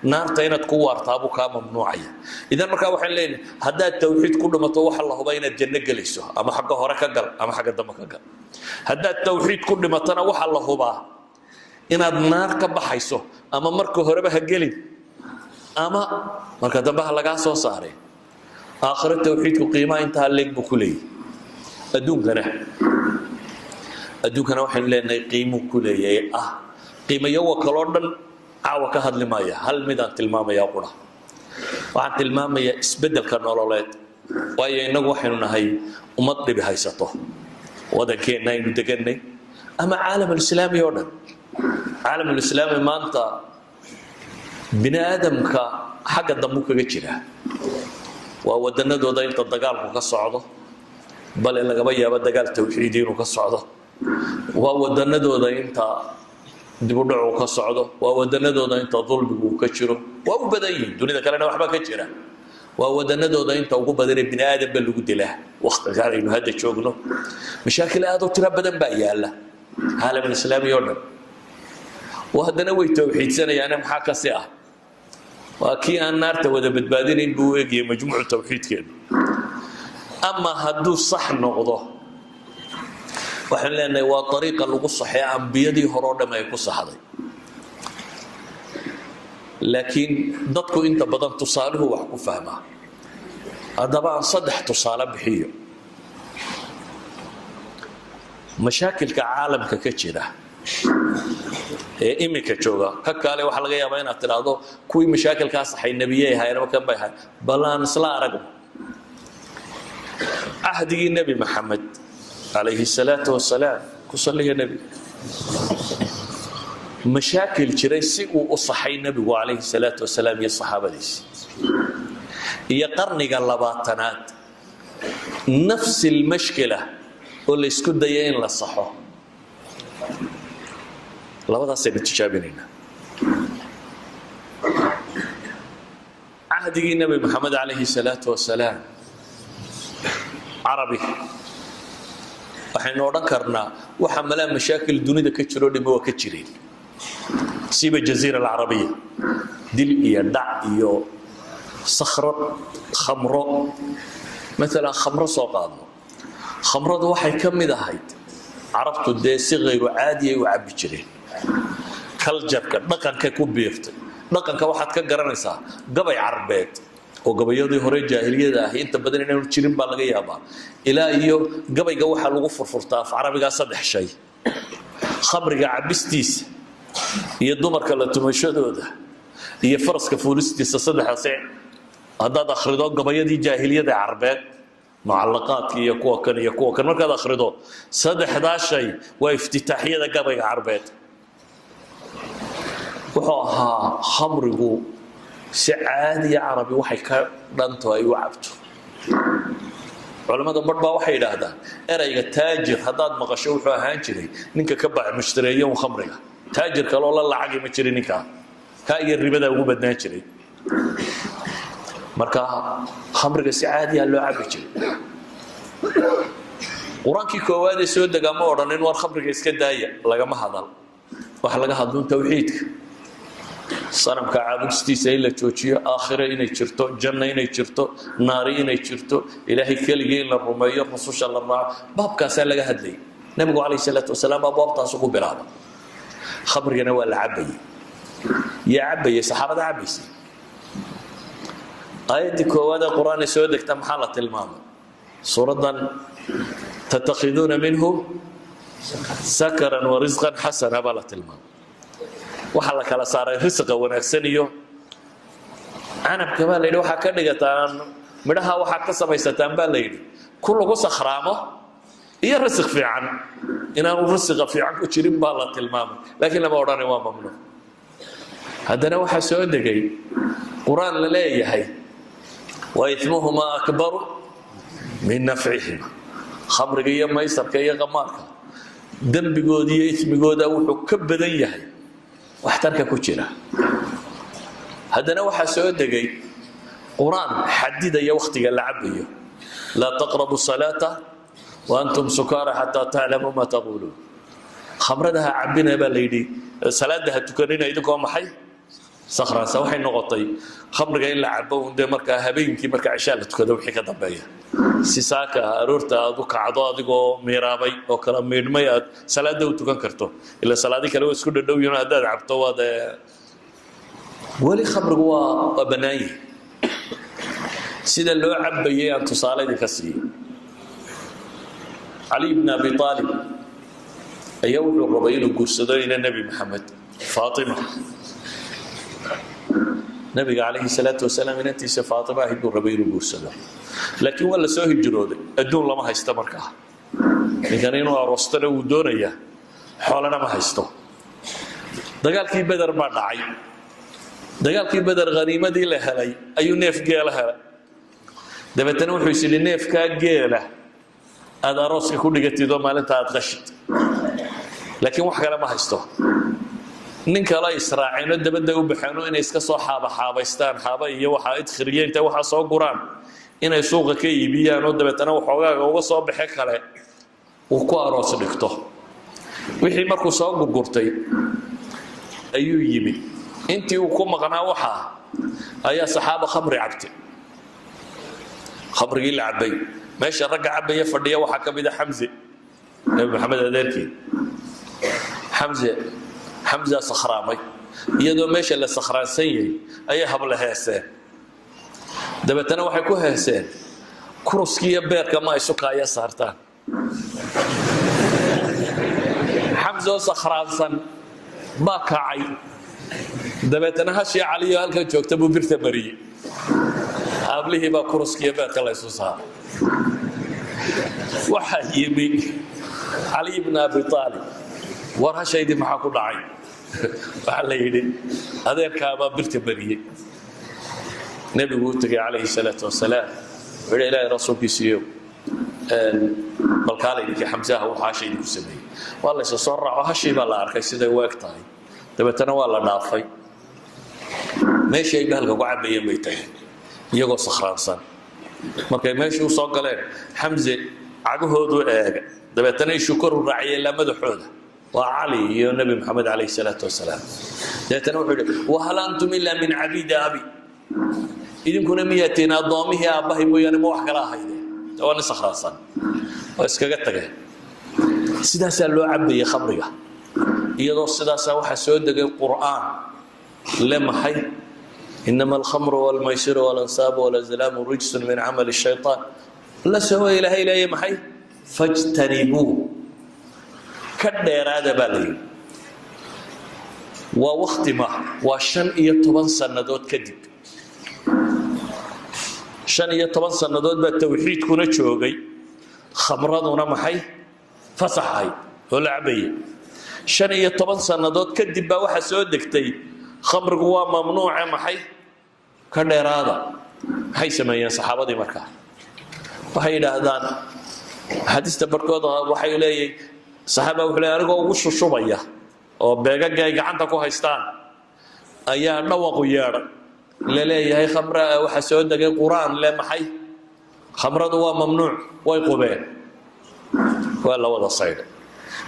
naarta inaad ku waartaabuu kaa mamnuucaya. Idan markaa waxaan leenahay, haddaad tawxiid ku dhimato, waxa la hubaa inaad janno gelayso, ama xagga hore ka gal ama xagga dambe ka gal. Haddaad tawxiid ku dhimatona, waxa la hubaa inaad naar ka baxayso, ama marka horeba ha gelin ama marka dambe ha lagaa soo saaray. Aakhiro tawxiidku qiimaha intaa leeg buu ku leeyahy. Adduunkana waxaynu leenahay qiimuu ku leeyahay ah qiimayowa kaloo dhan caawa ka hadli maaya. Hal midaan tilmaamayaa qura, waxaan tilmaamayaa isbeddelka nololeed. Waayo innagu waxaynu nahay ummad dhibi haysato. Wadankeenna aynu deganay ama caalamulislaami oo dhan, caalamulislaami maanta bini aadamka xagga dambu kaga jiraa. Waa wadanadooda inta dagaalku ka socdo, bale lagaba yaabo dagaal tawxiidi inuu ka socdo. Waa wadanadooda inta dibudhacu ka socdo. Waa wadanadooda inta dulmigu uu ka jiro. Waa u badan yihin, dunida kalena waxba ka jira. Waa wadanadooda inta ugu badanee bini aadamba lagu dilaa. Waktigaan aynu hadda joogno, mashaakil aad u tiro badan baa yaala caalamulislaami oo dhan. Haddana way tawxiidsanayaane, maxaa kasi ah? Waa kii aan naarta wada badbaadinayn buu u egayay majmuucu tawxiidkeedu. Ama hadduu sax noqdo, waxaan leenahay waa ariiqa lagu saxee ambiyadii hore o dham ay ku saxday. Laakiin dadku inta badan tusaaluhu wax ku fahmaa. Haddaba aan saddex tusaale bixiyo. Mashaakilka caalamka ka jira ee iminka jooga ka kaale, waxaa laga yaabaa inaad tidhaahdo kuwii mashaakilkaa saxay nebiyey ahaayeen ama kan bay ahayn. Bal aan isla aragno cahdigii Nebi Maxamed calayhi salaatu wasalaam, ku salliga nebiga, mashaakil jiray si uu u saxay nebigu calayhi salaatu wasalaam iyo saxaabadiisi, iyo qarniga 20aad nafsi lmashkila oo la isku daya in la saxo, labadaasaynu tijaabinaynaa. Cahdigii Nebi Maxamed calayhi salaatu wasalaam, carabi waxaynu odhan karnaa waxa malaa mashaakil dunida ka jiroo dhimi waa ka jireen, siba jaziira alcarabiya, dil iyo dhac iyo sakhro, khamro. Maalan khamro soo qaadno. Khamradu waxay ka mid ahayd, carabtu dee si khayru caadiyay u cabbi jireen, culture-ka, dhaqankay ku biirtay. Dhaqanka waxaad ka garanaysaa gabay carbeed oo gabayadii hore jaahiliyada ahi inta badan inaanu jirin baa laga yaabaa. Ilaa iyo gabayga waxaa lagu furfurtaa af carabigaa saddex shay: khamriga cabistiisa iyo dumarka la tumashadooda iyo faraska fuulistiisa. Saddexdaasi haddaad akhrido gabayadii jaahiliyada carbeed, mucallaqaadka iyo kuwa kan iyo kuwa kan markaad akhrido, saddexdaa shay waa iftitaaxyada gabayga carbeed. Wuxuu ahaa khamrigu si caadiya carabi waxay ka dhanto ay u cabto. Culamada barh baa waxay yidhaahdaan erayga taajir haddaad maqasho, wuxuu ahaan jiray ninka ka baac mushtareeya un khamriga. Taajir kaloo la lacagi ma jirin ninkaa, kaa iyo ribadaa ugu badnaan jiray. Marka khamriga si caadiya loo cabi jiray. Qur-aankii koowaad ee soo degaa ma odhanin war khamriga iska daaya. Lagama hadal. Waxa laga hadlun tawxiidka, sanamka caabudistiisa in la joojiyo, aakhiro inay jirto, janno inay jirto, naari inay jirto, Ilaahay keligii in la rumeeyo, rususha la raaco. Baabkaasaa laga hadlayay. Nebigu calayhi salaatu wasalaam abwaabtaasu ku bilaaba. Khamrigana waa la cabayay. Yaa cabayay? Saxaabada cabaysay. Aayaddii koowaad ee Qur-aan soo degta maxaa la tilmaamay? Suuraddan تتخذون منه سكرا ورزقا حسنا baa la tilmaamay. Waxaa la kala saaray risqa wanaagsan iyo canabka baa la yidhi. Waxaa ka dhigataan midhaha, waxaad ka samaysataan baa la yidhi ku lagu sakhraamo iyo risiq fiican. Inaanu risiqa fiican ku jirin baa la tilmaamay, laakiin lama odhanay waa mamnuuc. Haddana waxaa soo degay Qur-aan la leeyahay وإثمهما أكبر من نفعهما. Khamriga iyo maysarka iyo qamaarka dembigooda iyo ismigooda wuxuu ka badan yahay waxtarka ku jira. Haddana waxaa soo degay Qur-aan xadidaya wakhtiga la cabayo: لا تقربوا الصلاة وأنتم سكارى حتى تعلموا ما تقولون. Khamrada ha cabina baa la yidhi, salaada ha tukanina idinkoo maxay? Sakhraansa. Waxay noqotay khamriga in la cabo un dee markaa habeenkii, marka cishaa la tukado wixii ka dambeeya, si saaka aroorta aad u kacdo adigoo miiraabay oo kala miidhmay, aad salaada u tukan karto. Ila salaadi kale waa isku dhadhow yihiin haddaad cabto. Waad weli khamrigu waa bannaan yihi. Sida loo cabayay aan tusaale idinka siiyo. Cali ibn Abi Aalib ayaa wuxuu rabay inuu guursado ina Nebi Maxamed, Faatima. Nabiga calayhi salaatu wasalaam inantiisa Faatima ahayd buu rabay inuu guursado, laakiin waa la soo hijrooday, adduun lama haysto. Markaa ninkan inuu aroostana wuu doonayaa, xoolana ma haysto. Dagaalkii Beder baa dhacay. Dagaalkii Beder haniimadii la helay ayuu neef geela helay. Dabeetana wuxuu is yidhi, neefkaa geela aad arooska ku dhigatid oo maalinta aad qashid, laakiin wax kale ma haysto. Nin kale israaceenoo dabadda u baxeeno inay iska soo xaabaxaabaystaan, xaaba iyo waxaa idkhiriya, intay waxaa soo guraan inay suuqa ka iibiyaan oo dabeetana waxoogaaga uga soo baxe kale uu ku aroos dhigto. Wixii markuu soo gurgurtay ayuu yimi. Intii uu ku maqnaa waxaa ayaa saxaaba khamri cabtay. Khamrigii la cabbay, meesha ragga cabbaya fadhiya waxaa ka mid a Xamse, Nebi Maxamed adeerkii Xamse. Xamsaa sakhraamay. Iyadoo meesha la sakhraansan yahay ayay habla heeseen. Dabeetana waxay ku heeseen, "Kuruskii iyo beerka ma isu kaaya saartaan?" Xamse oo sakhraansan baa kacay. Dabeetana hashii Caliyo halkan joogta buu birta mariyey. Hablihii baa kuruskiiyo beerka la ysu saaray. Waxaa yimi Cali ibn Abi Aalib: "War, hashaydii maxaa ku dhacay?" Waxaa la yidhi, "Adeerkaabaa birta mariyey." Nebigu u tegay calayhi salaatu wasalaam. Wuxuu yidhi, "Ilaahay rasuulkiisiiyo, balkaala idinkii Xamsaha wuxuu hashaydi ku sameeyey." Waa laysa soo raaco, hashii baa la arkay siday u eg tahay. Dabeetana waa la dhaafay. Meeshii ay bahalka ku cabayeen bay tageen iyagoo sakhraansan. Markay meeshii u soo galeen, Xamse cagahoodu eega, dabeetana ishuu koru raaciyay ilaa madaxooda, waa Cali iyo Nebi Maxamed calayhi salaatu wasalaam. Dabeetana wuxuu yidhi, "وهل أنتم إلا من عبيد أبي?" Idinkuna miyaa tihiin addoomihii aabbahay mooyaane, ma wax kala ahaydeen? Waa nin sakhraansan oo iskaga tageen. Sidaasaa loo cabayay khamriga. Iyadoo sidaasaa waxaa soo degay Qur'aan le maxay? "إنما الخمر والميسر والأنصاب والأزلام رجس من عمل الشيطان" la soo Ilaahay leeya maxay? "فاجتنبوه", ka dheeraada baa la yidhi. Waa wakti ma waa 15 sannadood kadib. 15 sannadood baa tawxiidkuna joogay, khamraduna maxay? Fasax ahayd oo la cabayay. 15 sannadood kadib baa waxaa soo degtay khamrigu waa mamnuuce, maxay? Ka dheeraada. Maxay sameeyeen saxaabadii markaa? Waxay yidhaahdaan axaadiista barhkood, waxay leeyihin saxaaba wuxuu leey, anigoo ugu shushubaya oo beegaga ay gacanta ku haystaan ayaa dhawaqu yeedhay la leeyahay khamra, waxaa soo degay Qur-aan le maxay? Khamradu waa mamnuuc. Way qubeen, waa la wada saydhay.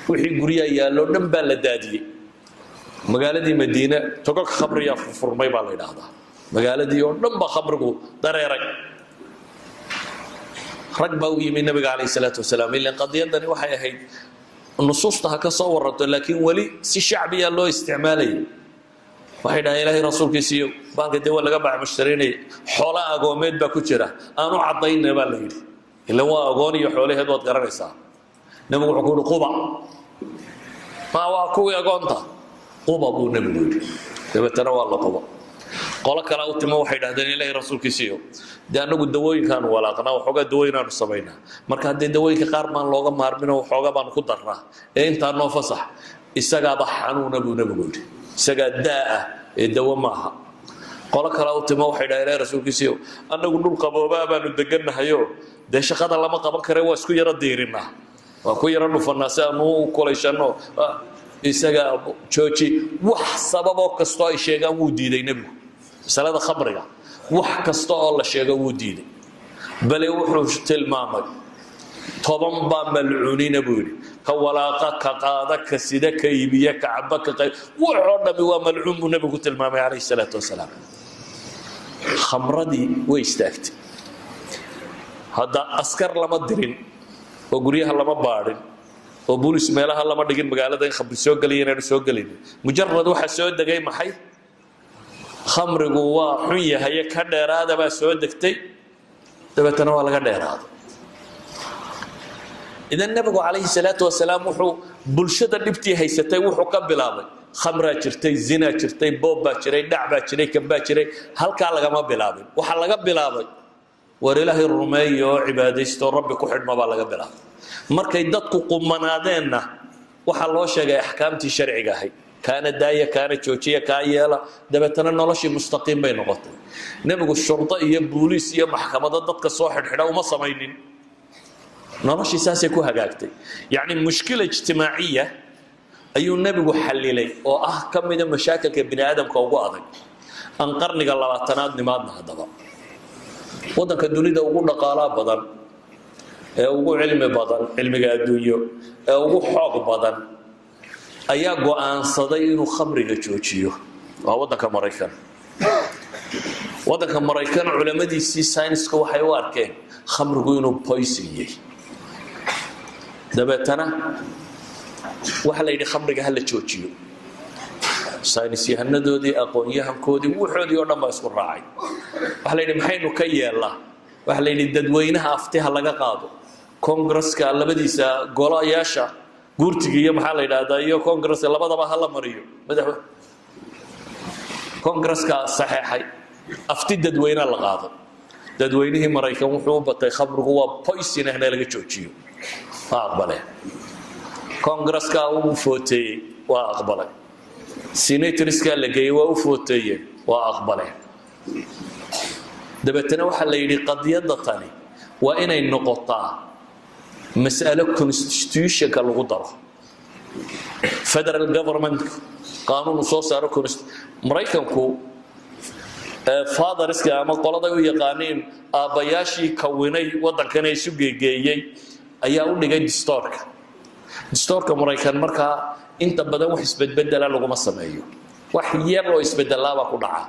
Wixii guryaha yaallo dhan baa la daadiyey. Magaaladii Madiine togog khamriyaa furfurmay baa la yidhaahdaa. Magaaladii oo dhan baa khamrigu dareeray. Rag baa u yimi Nabiga calayhi salaatu wasalaam. Ilan qadiyadani waxay ahayd Nusuusta ha ka soo waranto, laakiin weli si shacbiya loo isticmaalayay. Waxay dhahaan, "Ilaahay rasuulkiisiiyo, baalka dee waa laga bacmushtaraynaya, xoola agoomeed baa ku jira, aanu caddayna," baa la yidhi. Ilan waa agoon iyo xoolaheed, waad garanaysaa. Nebigu wuxuu ku yidhi, "Quba." Ma waa kuwii agoonta, "Quba," buu nebigu yidhi. Dabeetana waa la quba. Qolo kale u timo, waxay dhahdeen, "Ilaahay rasuulkiisiiyo, dee annagu dawooyinkaanu walaaqnaa, waxoogaa dawooyinaanu samaynaa, marka haddee dawooyinka qaar baan looga maarminoo waxoogaa baanu ku darnaa, ee intaa noo fasax." "Isagaaba xanuuna," buu nebigu yidhi, "isagaa daa ah ee dawo maaha." Qolo kale u timo, waxay dhahdeen, "Ilaahay rasuulkiisiiyo, annagu dhul qaboobaa baanu degannahayo, dee shaqada lama qaban kare, waa isku yaro diirinaa, waa ku yaro dhufanaa si aanu u kulayshano." "Isaga jooji." Wax sababoo kastoo ay sheegaan wuu diiday nebigu. Masalada khamriga wax kasta oo la sheego wuu diiday, bale wuxuu tilmaamay 10 baa malcuunina buu yidhi: ka walaaqa, ka qaada, ka sida, ka iibiya, ka caba, ka qayb, wuxoo dhami waa malcuun buu nebigu ku tilmaamay, calayhi salaatu wasalaam. Khamradii way istaagtay. Hadda askar lama dirin oo guryaha lama baadhin oo bulis meelaha lama dhigin magaalada in khamri soo gelaya inaanu soo gelinin. Mujarad waxa soo degay maxay? Khamrigu waa xun yahaye, ka dheeraada baa soo degtay. Dabeetana waa laga dheeraaday. Idan nebigu, calayhi salaatu wasalaam, wuxuu bulshada dhibtii haysatay wuxuu ka bilaabay, khamraa jirtay, zinaa jirtay, boob baa jiray, dhac baa jiray, kan baa jiray. Halkaa lagama bilaabin. Waxaa laga bilaabay, war Ilaahay rumeeya oo cibaadaysto, Rabbi ku xidhma baa laga bilaabay. Markay dadku qumanaadeenna, waxaa loo sheegay axkaamtii sharciga ahayd: kaana daaya, kaana joojiya, kaa yeela. Dabeetana noloshii mustaqiim bay noqotay. Nebigu shurdo iyo booliis iyo maxkamado dadka soo xidhxidha uma samaynin. Noloshii saasay ku hagaagtay. Yacni mushkila ijtimaaciya ayuu nebigu xallilay oo ah ka mida mashaakilka bini aadamka ugu adag. Aan qarniga 20aad nimaadna. Haddaba waddanka dunida ugu dhaqaalaa badan, ee ugu cilmi badan, cilmiga adduunyo, ee ugu xoog badan ayaa go'aansaday inuu khamriga joojiyo. Waa waddanka Maraykan. Waddanka Maraykan culamadiisii sayniska waxay u arkeen khamrigu inuu poison yahay. Dabeetana waxaa la yidhi, khamriga ha la joojiyo. Saynis yahanadoodii, aqoon-yahankoodii, wuxoodii oo dhan baa isku raacay. Waxaa la yidhi, maxaynu ka yeelnaa? Waxaa la yidhi, dadweynaha afti ha laga qaado. Congresska labadiisa golayaasha, guurtiga iyo maxaa la yidhaahdaa iyo congresska, labadaba ha la mariyo. Madaxwe congresska saxeexay, afti dadweyne la qaado. Dadweynihii Maraykan wuxuu u batay khamrigu waa poison ahna laga joojiyo. Waa aqbaleen. Congresska uu footeeyey, waa aqbalay. Senatorska la geeyey, waa u footeeyeen, waa aqbaleen. Dabeetana waxaa la yidhi, qadiyadda tani waa inay noqotaa mas'alo constitutionka lagu daro, federal government qaanuun uu soo saaro. Maraykanku fatherska ama qoladay u yaqaaniin aabbayaashii kawinay waddankana isu geegeeyey ayaa u dhigay distoorka. Distoorka Maraykan markaa inta badan wax isbedbedela laguma sameeyo, wax yar oo isbedelaabaa ku dhaca.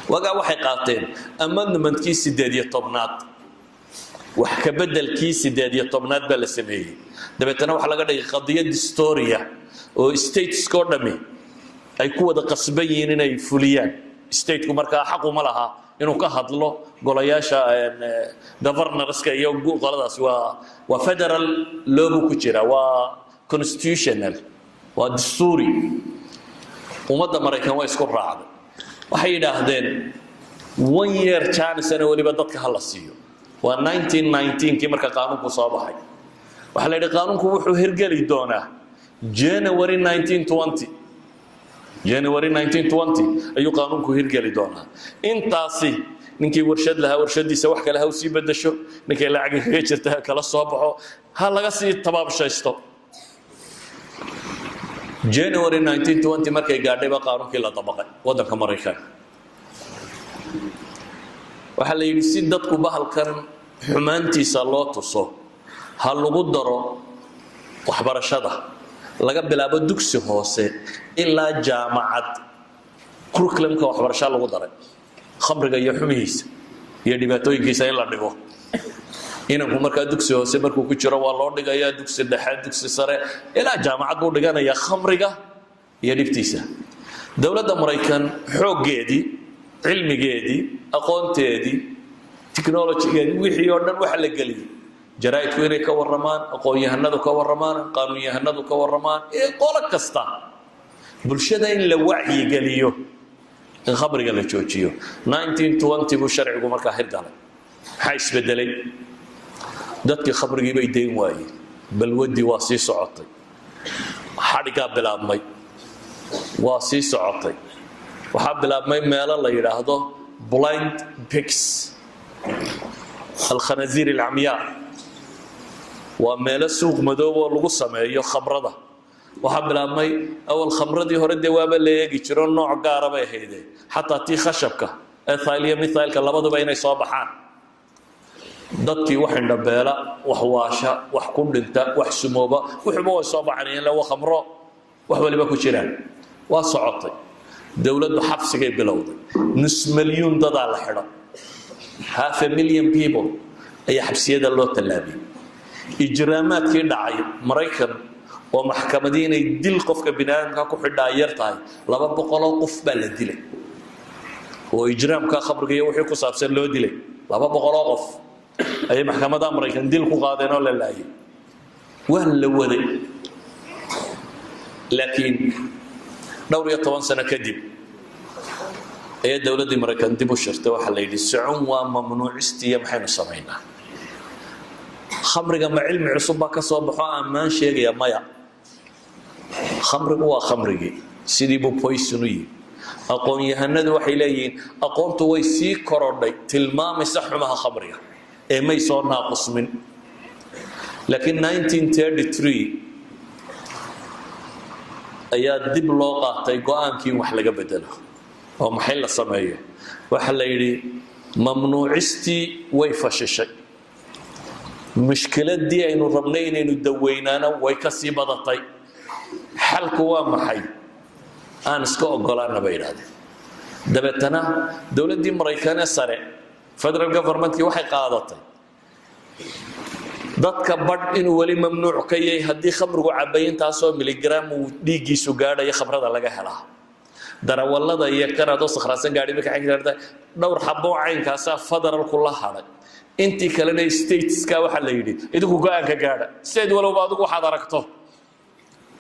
Wagaa waxay qaateen amendmentkii 18aad, wax ka bedelkii 18aad baa la sameeyey. Dabeetana waxaa laga dhigay qadiyad distoria oo stateska oo dhami ay ku wada qasban yihiin inay fuliyaan. Stateku markaa xaquma laha inuu ka hadlo golayaasha governorska iyo qoladaas. Waa federal loobu ku jira, waa constitutional, waa dastuuri. Ummadda Maraykan waa isku raacday. Waxay yidhaahdeen, one year chancena weliba dadka ha la siiyo. Waa 1919kii marka qaanuunku soo baxay. Waxaa la yidhi, qaanuunku wuxuu hirgeli doonaa January 1920. January 1920 ayuu qaanuunku hirgeli doonaa. Intaasi ninkii warshad lahaa warshadiisa wax kale ha u sii bedesho, ninkay lacagi kaga jirta ha kala soo baxo, ha laga sii tabaabshaysto. January 1920 markay gaadhay baa qaanuunkii la dabaqay waddanka Maraykan. Waxaa la yidhi, si dadku bahalkan xumaantiisa loo tuso, ha lagu daro waxbarashada, laga bilaabo dugsi hoose ilaa jaamacad. Curriculumka waxbarashaa lagu daray khamriga iyo xumihiisa iyo dhibaatooyinkiisa in la dhigo. Inanku markaa dugsi hoose markuu ku jiro waa loo dhigayaa, dugsi dhexe, dugsi sare, ilaa jaamacad buu dhiganayaa khamriga iyo dhibtiisa. Dowladda Maraykan xooggeedii, cilmigeedii, aqoonteedii, technologygeedii, wixii oo dhan waxa la geliyey jaraa'idku inay ka warramaan, aqoon-yahanadu ka warramaan, qaanuun-yahanadu ka warramaan, qolo kasta, bulshada in la wacyigeliyo in khamriga la joojiyo. 1920 buu sharcigu markaa hirgalay. Maxaa isbedelay? Dadkii khamrigii bay dayn waayeen, balwadii waa sii socotay, xadhiggaa bilaabmay, waa sii socotay. Waxaa bilaabmay meelo la yidhaahdo blind pigs, الخنازير العمياء. Waa meelo suuq madoob oo lagu sameeyo khamrada. Waxaa bilaabmay, awal khamradii hore dee waaba la eegi jiro, nooc gaara bay ahaydee, xataa tii khashabka, ethyl iyo methylka labaduba inay soo baxaan. Dadkii wax indhabeela, wax waasha, wax ku dhinta, wax sumooba, wuxuba way soo baxanayeen la waa khamro wax waliba ku jiraan. Waa socotay. Dowladdu xabsigay bilowday. Nus milyuun dadaa la xidho, half a million people ayaa xabsiyada loo tallaabiyey. Ijraamaadkii dhacay Maraykan oo maxkamadii inay dil qofka bini aadamka ku xidhaa yar tahay, 200-oo qof baa la dilay oo ijraamka khamriga iyo wixii ku saabsan loo dilay. 200-oo qof ayay maxkamadaha Maraykan dil ku qaadeen oo la laayay. Waa la waday, laakiin dhowr iyo toban sano kadib ayaa dowladdii Maraykan dib u shirtay. Waxaa la yidhi, socon waa mamnuucistiiyo, maxaynu samaynaa? Khamriga ma cilmi cusub baa ka soo baxo ammaan sheegaya? Maya, khamrigu waa khamrigii, sidii buu poison u yihi. Aqoon-yahanadu waxay leeyihiin aqoontu way sii korodhay tilmaamaysa xumaha khamriga ee may soo naaqusmin. Laakiin 1933 ayaa dib loo qaatay go-aankii in wax laga bedelo oo maxay la sameeyo. Waxaa la yidhi, mamnuucistii way fashishay, mushkiladii aynu rabnay inaynu daweynaana way ka sii badatay. Xalku waa maxay? Aan iska ogolaana, bay idhahdeen. Dabeetana dowladdii Maraykanee sare, federal governmentkii, waxay qaadatay dadka badh inuu weli mamnuuc ka yahay haddii khamrigu cabay intaasoo miligram uu dhiiggiisu gaadhayo khamrada laga helaa. Darawallada iyo kan adoo sakhraansan gaadhi marka xagta dhowr xaboo caynkaasaa federalku la hadhay. Intii kalena stateska waxaa la yidhi, idinku go-aanka gaadha, state walowba adigu waxaad aragto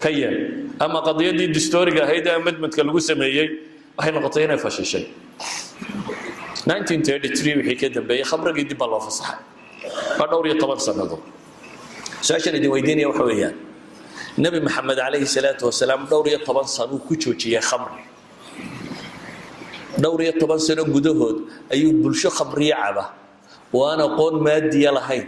ka yeel. Ama qadiyaddii distooriga ahayd ee amendmentka lagu sameeyey waxay noqotay inay fashishay. 1933 wixii ka dambeeyey khamrigii dib baa loo fasaxay. Waa dhowr iyo toban sannadood. Su-aashan idin weydiinaya waxa weeyaan, Nebi Maxamed calayhi salaatu wasalaam dhowr iyo toban sano uu ku joojiyey khamri. Dhowr iyo toban sano gudahood ayuu bulsho khamriyo caba oo aan aqoon maadiya lahayn,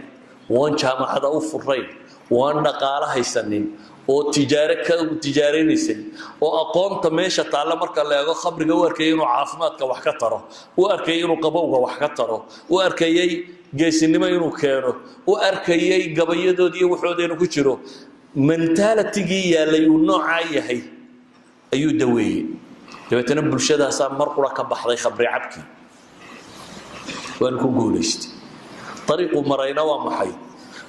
oo aan jaamacada u furayn, oo aan dhaqaalo haysanin, oo tijaare ka tijaaraynaysay, oo aqoonta meesha taalla marka la eego khamriga u arkayay inuu caafimaadka wax ka taro, u arkayay inuu qabowga wax ka taro, u arkayay geesinimo inuu keeno, u arkayay gabayadood iyo waxooda inuu ku jiro, mentalitygii yaallay uu noocaa yahay ayuu daweeyey. Dabeetana bulshadaasaa mar qura ka baxday khamri cabkii, waanu ku guulaystay. Ariiqu marayna waa maxay?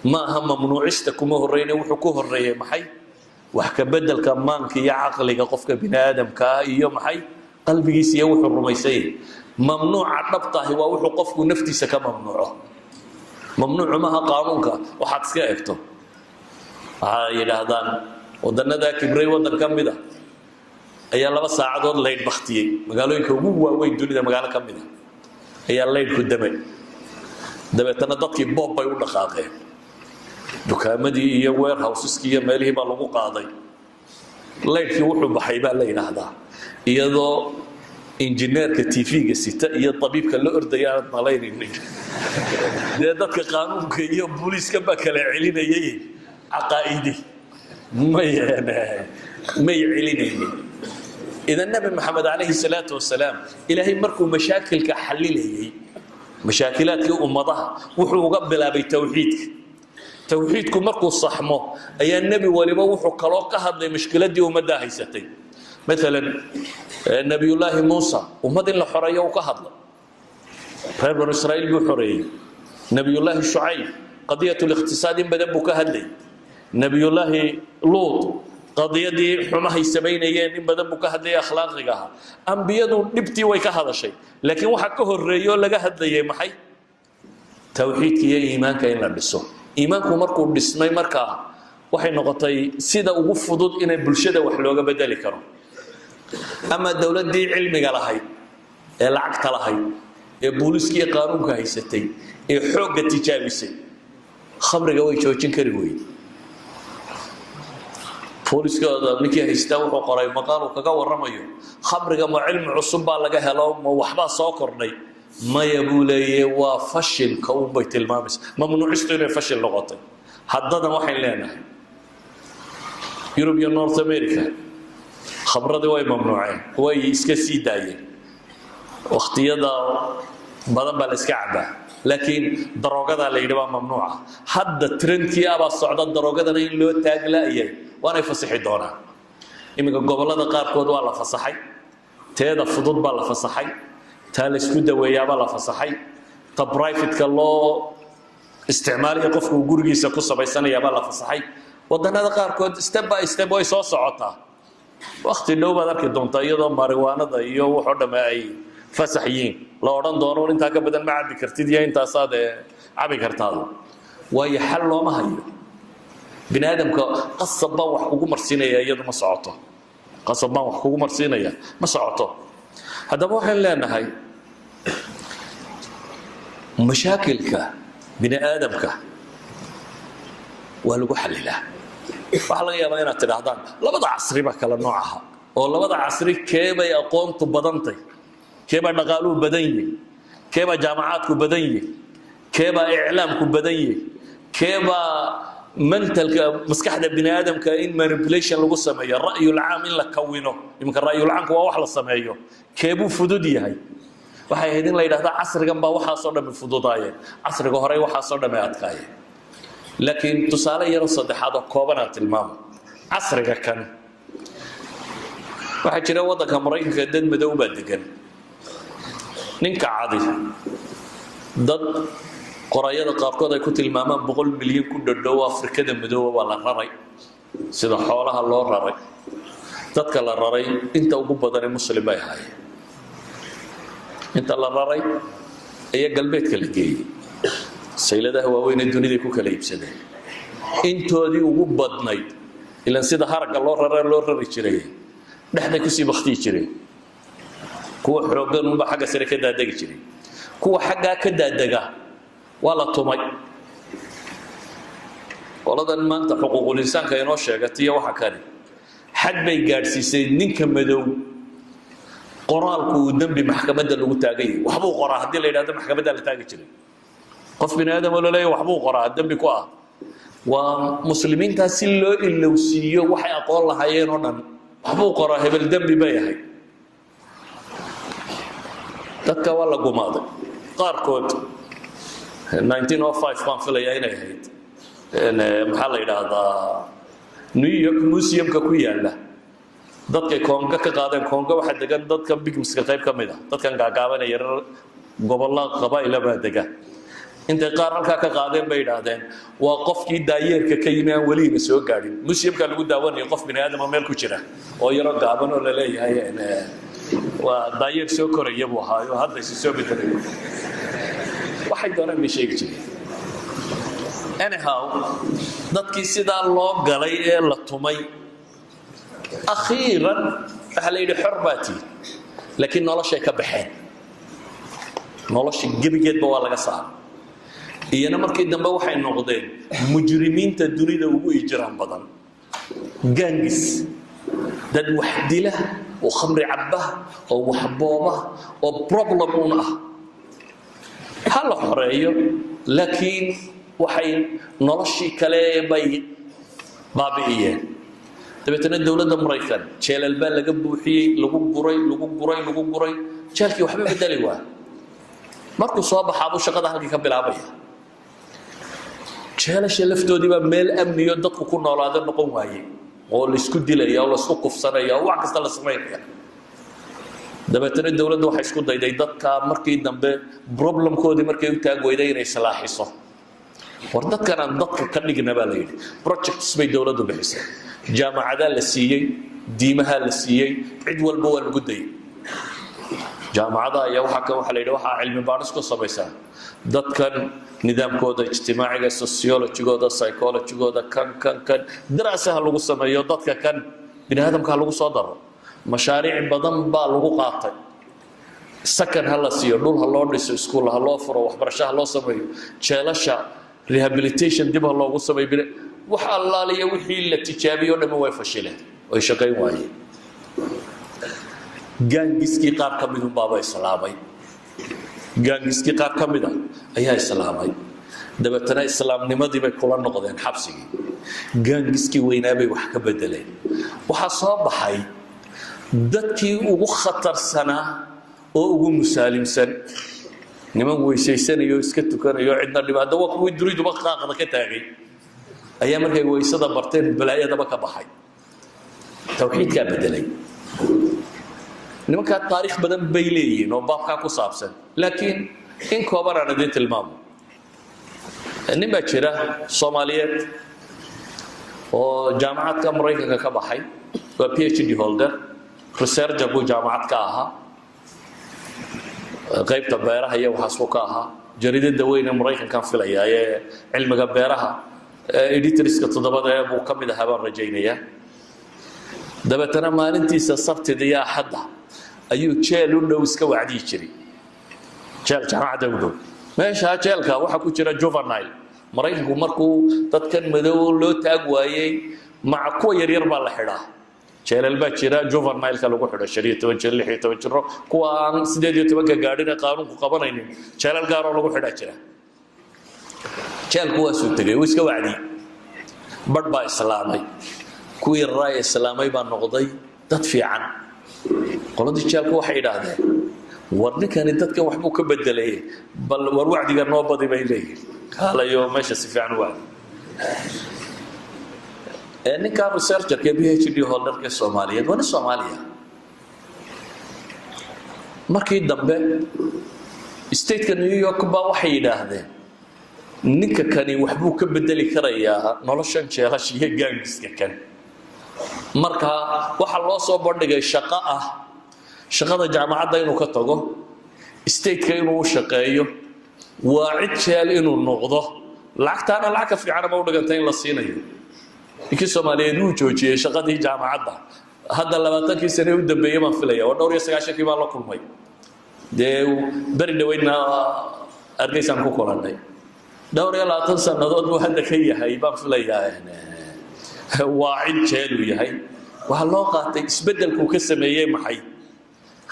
Ma aha mamnuucista kuma horreyne. Wuxuu ku horreeyey maxay? Wax ka beddelka maanka iyo caqliga qofka bini aadamka ah iyo maxay, qalbigiisa iyo wuxuu rumaysan yahay. Mamnuuca dhabtahi waa wuxuu qofku naftiisa ka mamnuuco. Mamnuucu maaha qaanuunka waxaad iska egto. Waxaa yidhaahdaan wadanadaa kibray, waddan ka mid a ayaa 2 saacadood laydh baktiyey. Magaalooyinka ugu waaweyn dunida magaalo ka mid a ayaa laydhku damay. Dabeetana dadkii boob bay u dhaqaaqeen. Dukaamadii iyo warehouseski iyo meelihii baa lagu qaaday. Laydhkii wuxuu baxay baa la yidhaahdaa iyadoo injineerka TV-ga sita iyo tabiibka la ordaya aanad malaynaynin. Dee dadka qaanuunka iyo booliiska baa kala celinayay, caqaa'idi may may celinaynin. Idan Nabi Maxamed calayhi salaatu wasalaam, Ilaahay markuu mashaakilka xallilayay, mashaakilaadkii ummadaha, wuxuu uga bilaabay towxiidka. Towxiidku markuu saxmo ayaa nebi waliba wuxuu kaloo ka hadlay mushkiladii ummaddaa haysatay. Maalan Nebiyullaahi Muusa ummad in la xoreeyo uu ka hadlay, reer Banu Israa'iil buu xoreeyey. Nebiyullaahi Shucayb قضية الاقتصاد in badan buu ka hadlayay. Nabiyullaahi Luut qadiyadii xumahay samaynayeen in badan buu ka hadlayay, akhlaaqiga ahaa. Ambiyadu dhibtii way ka hadashay, laakiin waxa ka horreeyo laga hadlayay maxay? Tawxiidka iyo iimaanka in la dhiso. Iimaanku markuu dhismay, markaa waxay noqotay sida ugu fudud inay bulshada wax looga bedeli karo. Ama dowladdii cilmiga lahayd ee lacagta lahayd ee booliiska iyo qaanuunka haysatay ee xoogga tijaabisay, khamriga way joojin kari weyde. Booliskooda ninkii haystaa wuxuu qoray maqaal uu kaga warramayo khamriga. Ma cilmi cusub baa laga helo? Ma waxbaa soo kordhay? Maya, buu leeyahay, waa fashilka unbay tilmaamaysa mamnuucistu inay fashil noqotay. Haddadan waxayn leenahay Yurub iyo North America khamradii way mamnuuceen, way iska sii daayeen. Wakhtiyada badan baa la iska cabaa, laakiin daroogadaa la yidhi baa mamnuuca. Hadda trendkii abaa socda daroogadana in loo taag la'yahay, waanay fasixi doonaan. Iminka gobollada qaarkood waa la fasaxay. Teeda fudud baa la fasaxay, taa la isku daweeyaabaa la fasaxay, ta privateka loo isticmaalayo qofku uu gurigiisa ku samaysanayaabaa la fasaxay wadannada qaarkood. Step by step way soo socotaa. Wakti dhow baad arki doontaa iyadoo mariwaanada iyo wuxoo dhamme ay fasax yihiin, la odhan doono intaa ka badan ma cabi kartid iyo intaasaad cabi kartaado. Waayo, xal looma hayo. Bini aadamka qasab baan wax kugu marsiinaya iyadu ma socoto. Qasab baan wax kugu marsiinaya ma socoto. Haddaba waxaan leenahay mashaakilka bini aadamka waa lagu xallilaa. Waxaa laga yaabaa inaad tidhaahdaan labada casri baa kala nooc aha, oo labada casri keebay aqoontu badantay, keebaa dhaqaaluhu badan yihi, keebaa jaamacaadku badan yihi, keebaa iclaamku badan yihi, keebaa mentalka, maskaxda bini aadamka in manipulation lagu sameeyo, ra'yul caam in la kawino. Iminka ra'yul caamku waa wax la sameeyo. Keebuu fudud yahay? Waxay ahayd in la yidhahdo casrigan baa waxaasoo dhammi fududaayeen, casriga horey waxaasoo dhammi adkaayeen. Laakiin tusaale yaro saddexaad oo kooban aan tilmaamo. Casriga kan waxaa jira waddanka Maraykanka dad madow baa degan. Ninka cadi, dad qorayada qaarkood ay ku tilmaamaan 100 milyan ku dhadhow Afrikada madooba baa la raray, sida xoolaha loo raray. Dadka la raray inta ugu badani Muslim bay ahaayeen. Inta la raray ayaa galbeedka la geeyey, sayladaha waaweyn ee duniday ku kala iibsadeen. Intoodii ugu badnayd, ilan sida haragga loo rara loo rari jiray, dhexday kusii baktiyi jireen. Kuwa xooggan unbaa xagga sare ka daadegi jiray. Kuwa xaggaa ka daadega waa la tumay. Qoladan maanta xuquuqul insaanka inoo sheegatiyo waxa kani xad bay gaadhsiisay ninka madow qoraalku uu dembi maxkamadda lagu taagan yahay. Waxbuu qoraa haddii la yidhahdo, maxkamadda la taagi jiray. Qof bini aadam oo laleeyahy waxbuu qoraa dembi ku ah. Waa muslimiintaa si loo ilowsiiyo waxay aqoon lahaayeen oo dhan. Waxbuu qoraa hebel, dembi bay ahayd. Dadka waa la gumaaday qaarkood. 1905 baan filayaa inay ahayd, maxaa la yidhaahdaa, New York museumka ku yaala dadkay Kongo ka qaadeen. Kongo waxaa degan dadka pygmieska qayb ka mid a, dadkan gaagaabanaya yarar, gobolla qabaa'ila baa dega. Intay qaar halkaa ka qaadeen bay yidhaahdeen waa qofkii daayeerka ka yimi aan weliina soo gaadhin. Museumka lagu daawanayo qof bini aadama meel ku jira oo yaro gaaban oo la leeyahay waa daayeer soo koraya buu ahaayo, hadda isi soo bedelay. Waxay doonaan bay sheegi jireen. Anyhow, dadkii sidaa loo galay ee la tumay, akhiiran waxaa la yidhi xor baa tihi, laakiin noloshay ka baxeen. Nolosha gebigeedba waa laga saaray. Iyana markii dambe waxay noqdeen mujrimiinta dunida ugu ijraan badan, gangs, dad wax dila oo khamri cabba oo wax booba oo problem uun ah. Ha la xoreeyo, laakiin waxay noloshii kale bay baabi'iyeen. Dabeetana dowladda Maraykan jeelal baa laga buuxiyey, lagu guray, lagu guray, lagu guray. Jeelkii waxba bedeli waa, markuu soo baxaabuu shaqada halkii ka bilaabaya. Jeelasha laftoodii baa meel amniyo dadku ku noolaada noqon waaye, oo laysku dilaya oo laysku kufsanaya oo wax kasta la samaynaya. Dabeetana dowladdu waxay isku dayday dadka markii dambe problemkoodii markay u taag weyday inay islaaxiso. War dadkan aan dadka ka dhigna baa la yidhi. Projects bay dowladdu bixisay, jaamacadaa la siiyey, diimahaa la siiyey, cid walba waa lagu dayay. Jaamacada ayaa waxaa kan waxaa la yidhi waxaa cilmi baadhis ku samaysaa dadkan, nidaamkooda ijtimaaciga, sociologigooda, psychologigooda, kan kan kan daraasaha lagu sameeyo, dadka kan bini aadamka ha lagu soo daro. Mashaariic badan baa lagu qaatay. Sakan ha la siiyo, dhul ha loo dhiso, iskuul ha loo furo, waxbarasho ha loo sameeyo, jeelasha rehabilitation dib ha loogu sameeyo. Wax allaaliya wixii la tijaabiyey o dhammi way fashileen, way shaqayn waayeen. Gangiskii qaar ka midun baaba islaamay. Gangiskii qaar ka mid a ayaa islaamay. Dabeetana islaamnimadii bay kula noqdeen xabsigii. Gangiskii weynaabay wax ka bedeleen. Waxaa soo baxay dadkii ugu khatarsanaa oo ugu musaalimsan, niman weysaysanaya oo iska tukanayo, cidna dhibaado. Waa kuwii duniduba qaaqda ka taagay ayaa markay weysada barteen balaayadaba ka baxay. Tawxiidkaa bedelay nimankaa. Taariikh badan bay leeyihiin oo baabkaa ku saabsan, laakiin in kooban aan idiin tilmaamo. Nin baa jira Soomaaliyeed oo jaamacadka Maraykanka ka baxay, waa PhD holder, researcher buu jaamacad ka ahaa, qaybta beeraha iyo waxaasuu ka ahaa. Jariidada weyn ee Maraykankan filaya ee cilmiga beeraha editorska toddobada ee buu ka mid ahaa baan rajaynayaa. Dabeetana maalintiisa Sabtida iyo Axadda ayuu jeel u dhow iska wacdiyi jiray, jeel jaamacadda u dhow. Meeshaa jeelka waxaa ku jira juvenile. Maraykanku markuu dadkan madow loo taag waayey, maca kuwa yaryar baa la xidhaa. Jeelal baa jira juvenileka lagu xidho, 15 jir, 16 jiro, kuwa aan 18-ka gaadhin ee qaanuunku qabanaynin, jeelal gaaroo lagu xidhaa jira. Jeelku waasuu tegay, uu iska wacdiyey. Badh baa islaamay. Kuwii raaya islaamay baa noqday dad fiican. Qoladii jeelku waxay idhaahdeen, "War ninkani dadkan waxbuu ka bedelay, bal war wacdiga noo badi," bay leeyihin, "kaalayo meesha si fiican u wacdi." Ninkan researcherka, PhD holderka Soomaaliyeed, waa nin Soomaaliya. Markii dambe stateka New York baa waxay yidhaahdeen, ninka kani waxbuu ka bedeli karayaa noloshan jeelasha iyo gangiska kan. Marka waxaa loo soo bandhigay shaqo ah shaqada jaamacadda inuu ka tago, stateka inuu u shaqeeyo, waa cid jeel inuu noqdo, lacagtaana lacag ka fiicanama u dhiganta in la siinayo. Ninkii Soomaaliyeed wuu joojiyey shaqadii jaamacadda. Hadda 20-kii sane u dambeeyey baan filaya, oo dhowr iyo sagaashankii baan la kulmay, dee beri dhaweydna Argeysaan ku kulannay. Dhowr iyo 20 sannadood buu hadda ka yahay baan filayaa waa cid jeeluu yahay. Waxaa loo qaatay isbeddelkuu ka sameeyey maxay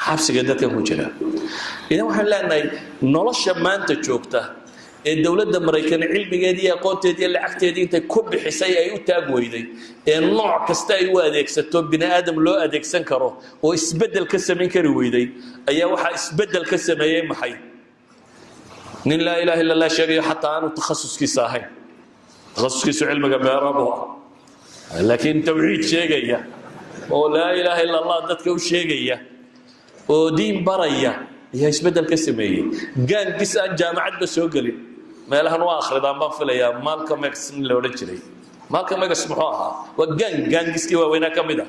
xabsiga dadkan ku jira. Idan waxaan leenahay, nolosha maanta joogta ee dowladda Maraykan cilmigeedii iyo aqoonteedii iyo lacagteedii intay ku bixisay ay u taag weyday, ee nooc kasta ay u adeegsato bini aadam loo adeegsan karo oo isbeddel ka samayn kari weyday, ayaa waxaa isbeddel ka sameeyey maxay? Nin laa ilaaha illa Allah sheegayo, xataa aanu takhasuskiisa ahayn, takhasuskiisu cilmiga beera buu ah, laakiin tawxiid sheegaya oo laa ilaaha illa Allah dadka u sheegaya oo diin baraya ayaa isbeddel ka sameeyey gangis aan jaamacadba soo gelin. Meelahan waa akhridaan baan filayaa, Malcolm X nin la odhan jiray. Malcolm X muxuu ahaa? Waa gang, gangiskii waaweynaa ka mid ah.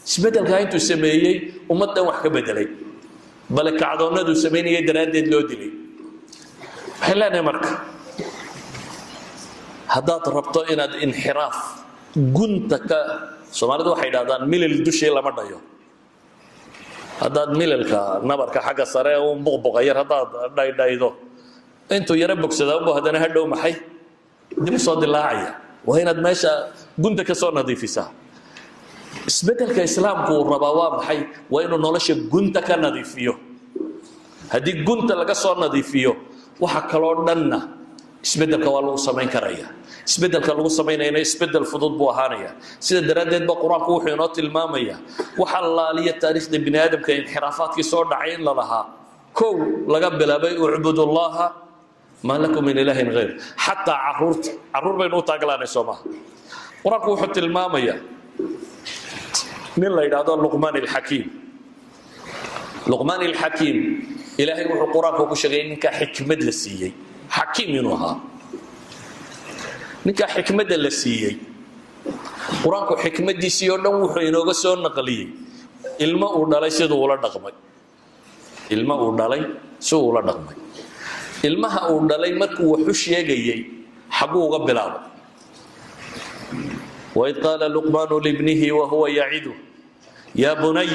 Isbeddelkaa intuu sameeyey ummaddan wax ka bedelay, bale kacdoonnaduu samaynayay daraaddeed loo dilay. Waxay leenahay marka, haddaad rabto inaad inxiraaf gunta ka, Soomaalidu waxay idhahdaan, milil dushii lama dhayo. Haddaad mililka, nabarka xagga sare un buqbuqa yar haddaad dhaydhaydo, intuu yaro bogsadaa unbu haddana hadhow maxay dib u soo dilaacaya. Waa inaad meesha gunta ka soo nadiifisaa. Isbeddelka Islaamku uu rabaa waa maxay? Waa inuu nolosha gunta ka nadiifiyo. Haddii gunta laga soo nadiifiyo, waxa kaloo dhanna isbeddelka waa lagu samayn karaya. Isbeddelka lagu samaynayana isbeddel fudud buu ahaanaya. Sida daraaddeed ba Qur-aanku wuxuu inoo tilmaamayaa waxa laaliya taariikhda bini aadamka inxiraafaadkii soo dhacay in la lahaa, kow laga bilaabay ucbudullaha maa lakum min ilaahin ghayr. Xataa caruurta, carruur baynu u taaglaanay, soo maha? Qur-aanku wuxuu tilmaamayaa nin la yidhaahdo Luqmaan Alxakiim. Luqmaan Alxakiim, Ilaahay wuxuu Qur-aanka ku sheegay ninkaa xikmad la siiyey, xakiim inuu ahaa. Ninkaa xikmadda la siiyey, Qur-aanku xikmaddiisii oo dhan wuxuu inooga soo naqliyey ilmo uu dhalay siduu ula dhaqmay, ilmo uu dhalay siduu ula dhaqmay. Ilmaha uu dhalay markuu waxu sheegayey, xagguu uga bilaabay? وإذ قال لقمان لابنه وهو يعظه يا بني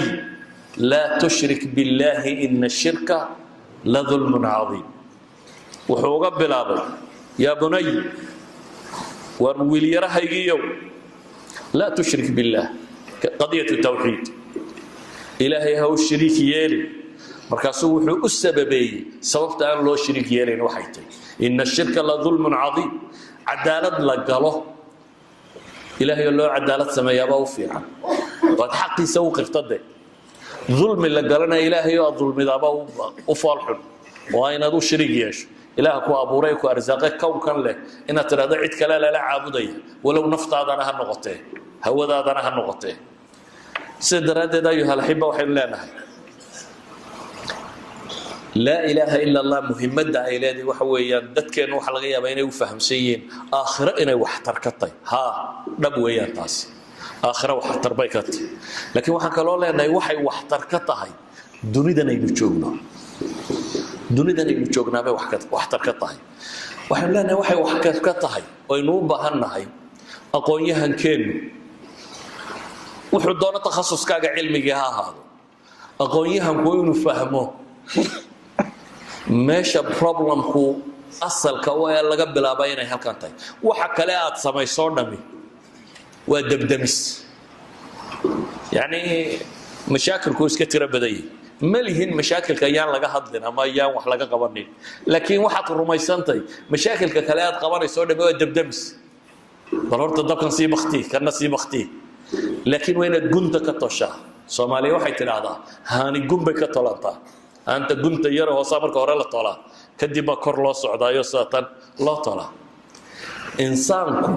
لا تشرك بالله إن الشرك لظلم عظيم. Wuxuu uga bilaabay "يا بني", war wiilyarahaygiiyow, لا تشرك بالله, قضية التوحيد, Ilaahay ha u shariik yeelin. Markaasuu wuxuu u sababeeyey sababta aan loo shariik yeelayn waxay tahay إن الشرك لظلم عظيم. Cadaalad la galo, Ilaahay oo loo cadaalad sameeyaabaa u fiican, waad xaqiisa u qirtade. Dulmi la galana, Ilaahay oo aad dulmidaaba u foolxun. Waa inaad u shariik yeesho Ilaah ku abuuray, ku arsaaqay, kownkan leh, inaad tidhahdo cid kale lala caabudaya, walow naftaadana ha noqotee, hawadaadana ha noqotee. Sida daraaddeed, أيها الأحبة, waxaynu leenahay لا إله إلا الله muhimadda ay leedahay waxa weeyaan, dadkeennu waxaa laga yaabaa inay u fahamsan yihiin aakhiro inay waxtar ka tahay. Haa, dhab weeyaan taasi, aakhiro waxtar bay ka tahay. Laakiin waxaan kaloo leenahay waxay waxtar ka tahay dunidan aynu joogno. Dunidan aynu joognaabay waxtar ka tahay. Waxaynu leenahay waxay wax ka tahay aynu u baahan nahay aqoon-yahankeennu, wuxuu doono takhasuskaaga cilmigii ha ahaado, aqoon-yahanku inuu fahmo meesha problemku asalka u ee laga bilaaba inay halkan tahay. Waxa kale aad samaysoo dhami waa debdemis. Yacni mashaakilku iska tiro badan yihi, ma lihin mashaakilka yaan laga hadlin ama yaan wax laga qabanin, laakiin waxaad rumaysantahay mashaakilka kale aad qabanayso o dhami waa debdemis. Bal horta dabkan sii bakti, kana sii bakti, laakiin waa inaad gunta ka toshaa. Soomaaliya waxay tidhaahdaa haani gun bay ka tolantaa. Haanta gunta yara hoosaa marka hore la tolaa, kadib baa kor loo socdaayo sida tan loo tolaa. Insaanku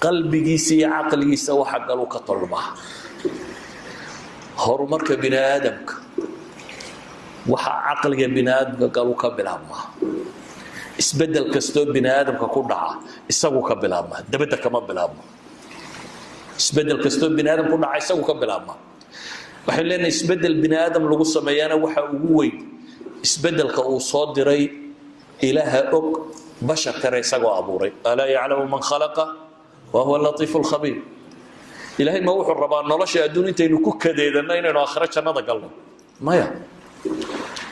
qalbigiisa iyo caqligiisa waxa galu ka tolmaa. Horumarka bini aadamka waxa caqliga bini aadamka galu ka bilaabmaa. Isbeddel kastoo bini aadamka ku dhaca isagu ka bilaabmaa, dabadda kama bilaabmo. Isbeddel kastoo bini aadam ku dhaca isagu ka bilaabmaa. Waxaynu leenahay isbeddel bini aadam lagu sameeyana waxa ugu weyn isbeddelka uu soo diray Ilaaha og basharkana isagoo abuuray. ألا يعلم من خلق وهو اللطيف الخبير. Ilaahay ma wuxuu rabaa nolosha adduun intaynu ku kadeedanno inaynu aakhiro jannada galno? Maya.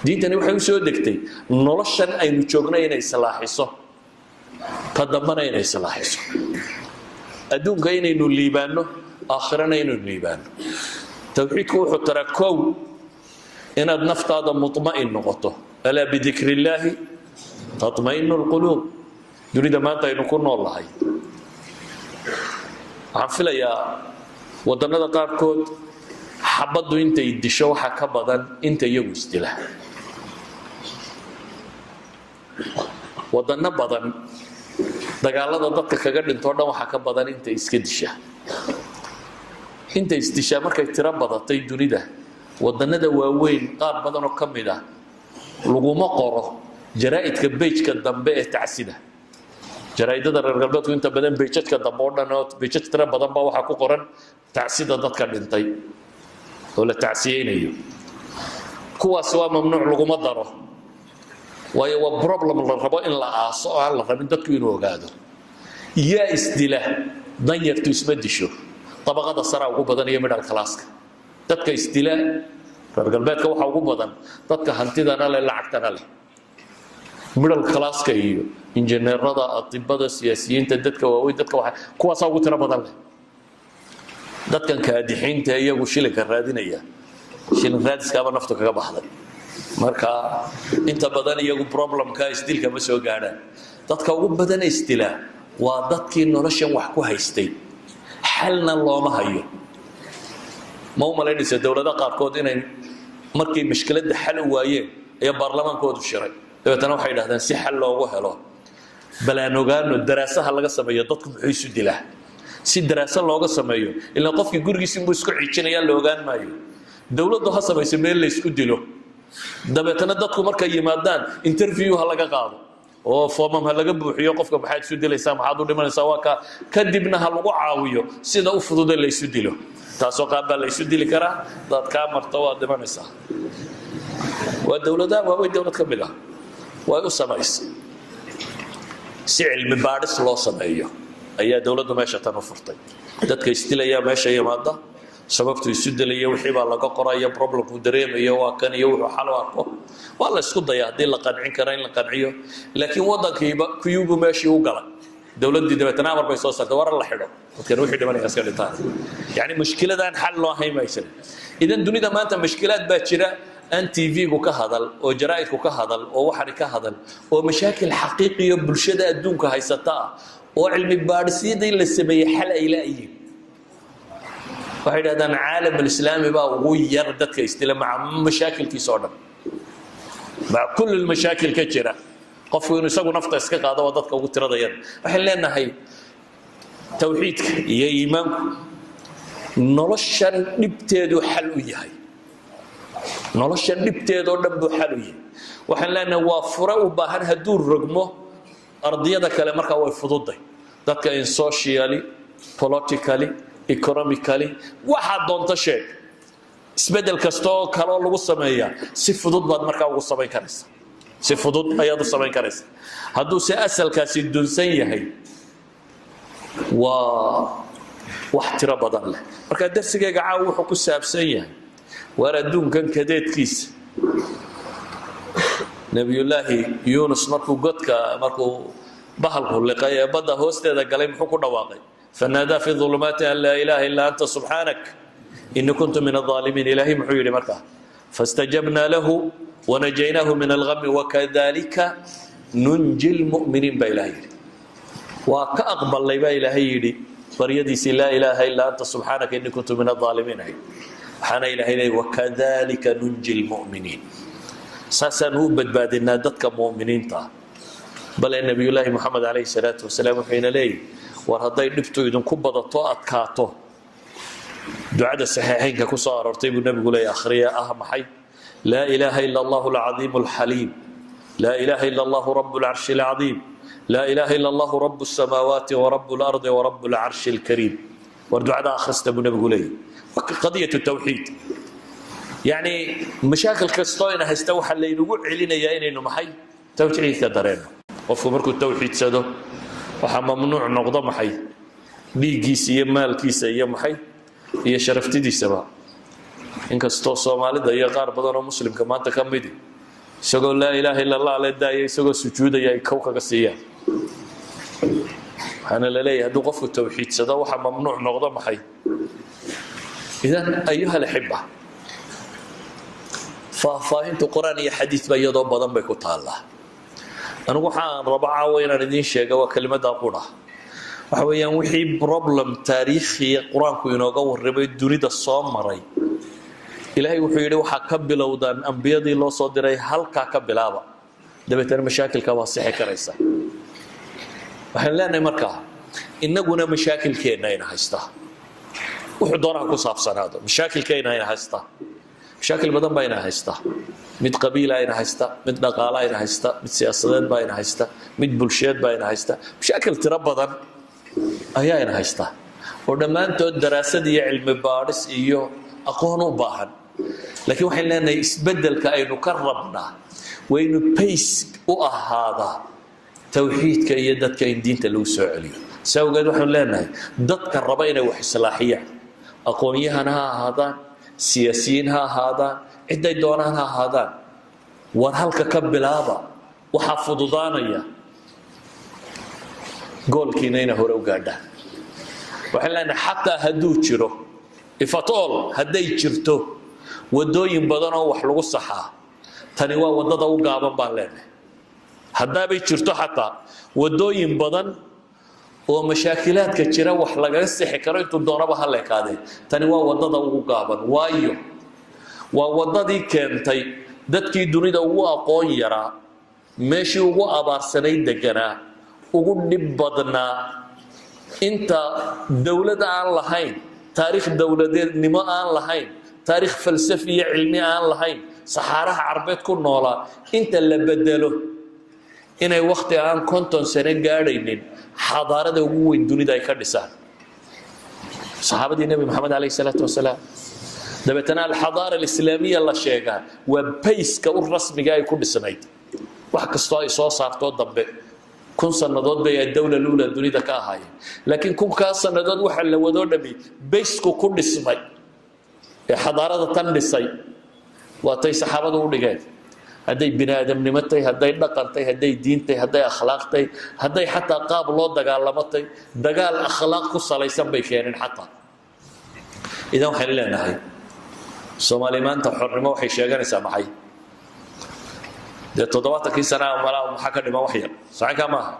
Diintani waxay u soo degtay noloshan aynu joogno inay islaaxiso, ta dambana inay islaaxiso, adduunka inaynu liibaanno, aakhirana inaynu liibaanno. Tawxiidku wuxuu taraa kow inaad naftaada muطma'in noqoto. ألا بذكر الله تطمئن القلوب. Dunida maanta aynu ku nool nahay, waxaan filayaa waddannada qaarkood xabaddu intay disho waxa ka badan inta iyagu isdila. Waddanno badan dagaalada dadka kaga dhintoo dhan waxaa ka badan inta iska disha. Inta isdishaa markay tiro badatay, dunida wadannada waaweyn qaar badan oo ka mid ah laguma qoro jaraa'idka page-ka dambe ee tacsida. Jaraa'idada reer galbeedku inta badan pages-ka dambe oo dhan oo pages tiro badan baa waxaa ku qoran tacsida dadka dhintay oo la tacsiyeynayo. Kuwaas waa mamnuuc, laguma daro. Waayo, waa problem la rabo in la aaso oo aan la rabin dadku inuu ogaado. Yaa isdila? Danyartu isma disho, dabaqada saraa ugu badan iyo middle classka. Dadka isdila reer galbeedka waxaa ugu badan dadka hantidana leh, lacagtana leh, middle classka iyo injineerada, atibada, siyaasiyiinta, dadka waaweyn, dadka waxa kuwaasaa ugu tiro badan leh. Dadkan kaadixiinta iyagu shilinka raadinaya, shilin raadiskaaba naftu kaga baxday. Marka inta badan iyagu problemka isdilka ma soo gaadhaan. Dadka ugu badan isdilaa waa dadkii noloshan wax ku haystay, xalna looma hayo. Ma u malaynaysa dowladaha qaarkood inay markay mushkiladda xal u waayeen ayaa baarlamaankoodu shiray, dabeetana waxay idhahdeen si xal loogu helo bal aan ogaano, daraasaha laga sameeyo dadku muxuu isu dilaa, si daraasa looga sameeyo. Ilaa qofkii gurigiisi inbuu isku cijinayaa, la ogaan maayo. Dowladdu ha samayso meel la isku dilo, dabeetana dadku markay yimaadaan interview ha laga qaado. Oo foomam ha laga buuxiyo qofka: maxaad isu dilaysaa, maxaad u dhimanaysaa? Waa ka kadibna ha lagu caawiyo sida u fudude la isu dilo. Taasoo qaab baa la isu dili karaa, hadaad kaa marto waad dhimanaysaa. Waa dowladaha waaweyn dowlad ka mid ah way u samaysay si cilmi baadhis loo sameeyo. Ayaa dowladdu meesha tan u furtay. Dadka isdilayaa meesha yimaada, sababtu isu dilaya wixii baa laga qoraya, problemku dareemayo waa kan iyo wuxuu xal u arko. Waa la isku daya haddii la qancin kara in la qanciyo, laakiin waddankiiba kuyubu meeshii u galay. Dowladdii dabeetana amar bay soo saartay: waran la xidho dadkan, wixii dhimanaya iska dhintaan. Yani mushkiladaan xal loo hayn maysan. Idan dunida maanta mushkilaad baa jira aan TV-gu ka hadal oo jaraa'idku ka hadal oo waxani ka hadal, oo mashaakil xaqiiqiyo bulshada adduunka haysata ah, oo cilmi baadhisyadii la sameeyey xal ay la'yihiin. Waxay dhahdaan caalam alislaami baa ugu yar dadka isdila, maca mashaakilkiisa oo dhan, maca kulli mashaakil ka jira. Qofku inuu isagu nafta iska qaado waa dadka ugu tirada yar. Waxaan leenahay tawxiidka iyo iimaanku noloshan dhibteedu xal u yahay, noloshan dhibteedoo dhan buu xal u yahay. Waxaan leenahay waa fure u baahan hadduu rogmo ardiyada kale markaa way fududay. Dadka in socially, politically, economically, waxaad doonto sheeg, isbeddel kasta oo kaloo lagu sameeyaa si fudud baad markaa ugu samayn karaysa, si fudud ayaad u samayn karaysa. Hadduu se asalkaasi dunsan yahay, waa wax tiro badan leh. Marka darsigayga caawa wuxuu ku saabsan yahay waar adduunkan kadeedkiisa. Nebiyullaahi Yuunus markuu godka, markuu bahalku liqay ee badda hoosteeda galay, muxuu ku dhawaaqay? فنادى في الظلمات أن لا إله إلا أنت سبحانك إني كنت من الظالمين. Ilaahay muxuu yidhi markaa? فاستجبنا له ونجيناه من الغم وكذلك ننجي المؤمنين baa Ilahay yidhi. Waa ka aqbalay baa Ilaahay yidhi baryadiisii "لا إله إلا أنت سبحانك إني كنت من الظالمين" ahayd. Waxaana Ilahay leeyay: وكذلك ننجي المؤمنين. Saasaan u badbaadinaa dadka mu'miniinta ah. Bale Nabiyullaahi Moxamed calayhi salaatu wasalaam wuxuu ina leeyahy: war hadday dhibtu idinku badato, adkaato, ducada saxiixaynka ku soo aroortay buu nebigu leeyahy akhriya. Ah maxay? لا إله إلا الله العظيم الحليم، لا إله إلا الله رب العرش العظيم، لا إله إلا الله رب السماوات ورب الأرض ورب العرش الكريم. War ducada akhrista buu nebigu leeyahy. قضية التوحيد, yacni mashaakil kastoo ina haysta waxaa laynagu celinayaa inaynu maxay? Tawxiidka dareenno. Qofku markuu tawxiidsado waxaa mamnuuc noqdo maxay? Dhiiggiisa iyo maalkiisa iyo maxay iyo sharaftidiisaba. Inkastoo Soomaalida iyo qaar badan oo muslimka maanta ka midi isagoo "لا إله إلا الله" la daaya, isagoo sujuudaya ay kow kaga siiyaan. Waxaana la leeyahay hadduu qofku tawxiidsado waxaa mamnuuc noqdo maxay? إذن أيها الأحبة, faahfaahintu Qur-aan iyo xadiidba iyadoo badan bay ku taallaa. Anigu waxaan rabo caawa inaan idiin sheega waa kelimada qura. Waxa weeyaan wixii problem taariikhiya Qur-aanku inooga warramay dunida soo maray, Ilaahay wuxuu yidhi waxaa ka bilowdaan ambiyadii loo soo diray, halkaa ka bilaaba, dabeetana mashaakilka waa sixi karaysa. Waxaan leenahay markaa innaguna mashaakilkeenna ina haystaa wuxuu doonaha ku saabsanaado, mashaakilkeena ina haystaa, mashaakil badan baa ina haysta. Mid qabiila ina haysta, mid dhaqaala ina haysta, mid siyaasadeed baa ina haysta, mid bulsheed baa ina haysta. Mashaakil tiro badan ayaa ina haysta oo dhammaantood daraasad iyo cilmi baadhis iyo aqoon u baahan. Laakiin waxaan leenahay isbeddelka aynu ka rabnaa waynu base u ahaadaa tawxiidka iyo dadka in diinta lagu soo celiyo. Si awgeed waxaanu leenahay dadka raba inay wax islaaxiyaan, aqoon-yahan ha ahaadaan, siyaasiyiin ha ahaadaan, cidday doonaan ha ahaadaan, war halka ka bilaaba. Waxaa fududaanaya goolkiina inay hore u gaadhaan. Waxaan leenahay xataa hadduu jiro, if at all hadday jirto wadooyin badan oo wax lagu saxaa, tani waa waddada u gaaban baan leenahay. Haddaabay jirto xataa wadooyin badan oo mashaakilaadka jira wax lagaga sixi karo, intuu doonaba ha leekaadee, tani waa waddada ugu gaaban. Waayo, waa waddadii keentay dadkii dunida ugu aqoon yaraa, meeshii ugu abaarsanayd deganaa, ugu dhib badnaa, inta dowlad aan lahayn, taariikh dowladeednimo aan lahayn, taariikh falsafi iyo cilmi aan lahayn, saxaaraha Carbeed ku noolaa, inta la bedelo Inay wakhti aan 50 sano gaadhaynin xadaarada ugu weyn dunida ay ka dhisaan, saxaabadii Nebi Maxamed calayhi salaatu wasalaam. Dabeetana alxadaara alislaamiya la sheegaa waa base-ka u rasmiga ay ku dhisnayd. Wax kastoo ay soo saartoo dambe, 1000 sannadood bay addawla luula dunida ka ahaayeen, laakiin 1000-kaas sannadood waxa la wadoo dhami base-ku ku dhismay ee xadaarada tan dhisay waa tay saxaabadu u dhigeen, hadday bini aadamnimo tay, hadday dhaqantay, hadday diintay, hadday akhlaaqtay, hadday xataa qaab loo dagaalamatay. Dagaal akhlaaq ku salaysan bay keeneen xataa. Idan waxaynu leenahay, Soomaali maanta xornimo waxay sheeganaysaa maxay? Dee 70-kii sana malaa maxaa ka dhiman? Wax yar sacankaa maaha.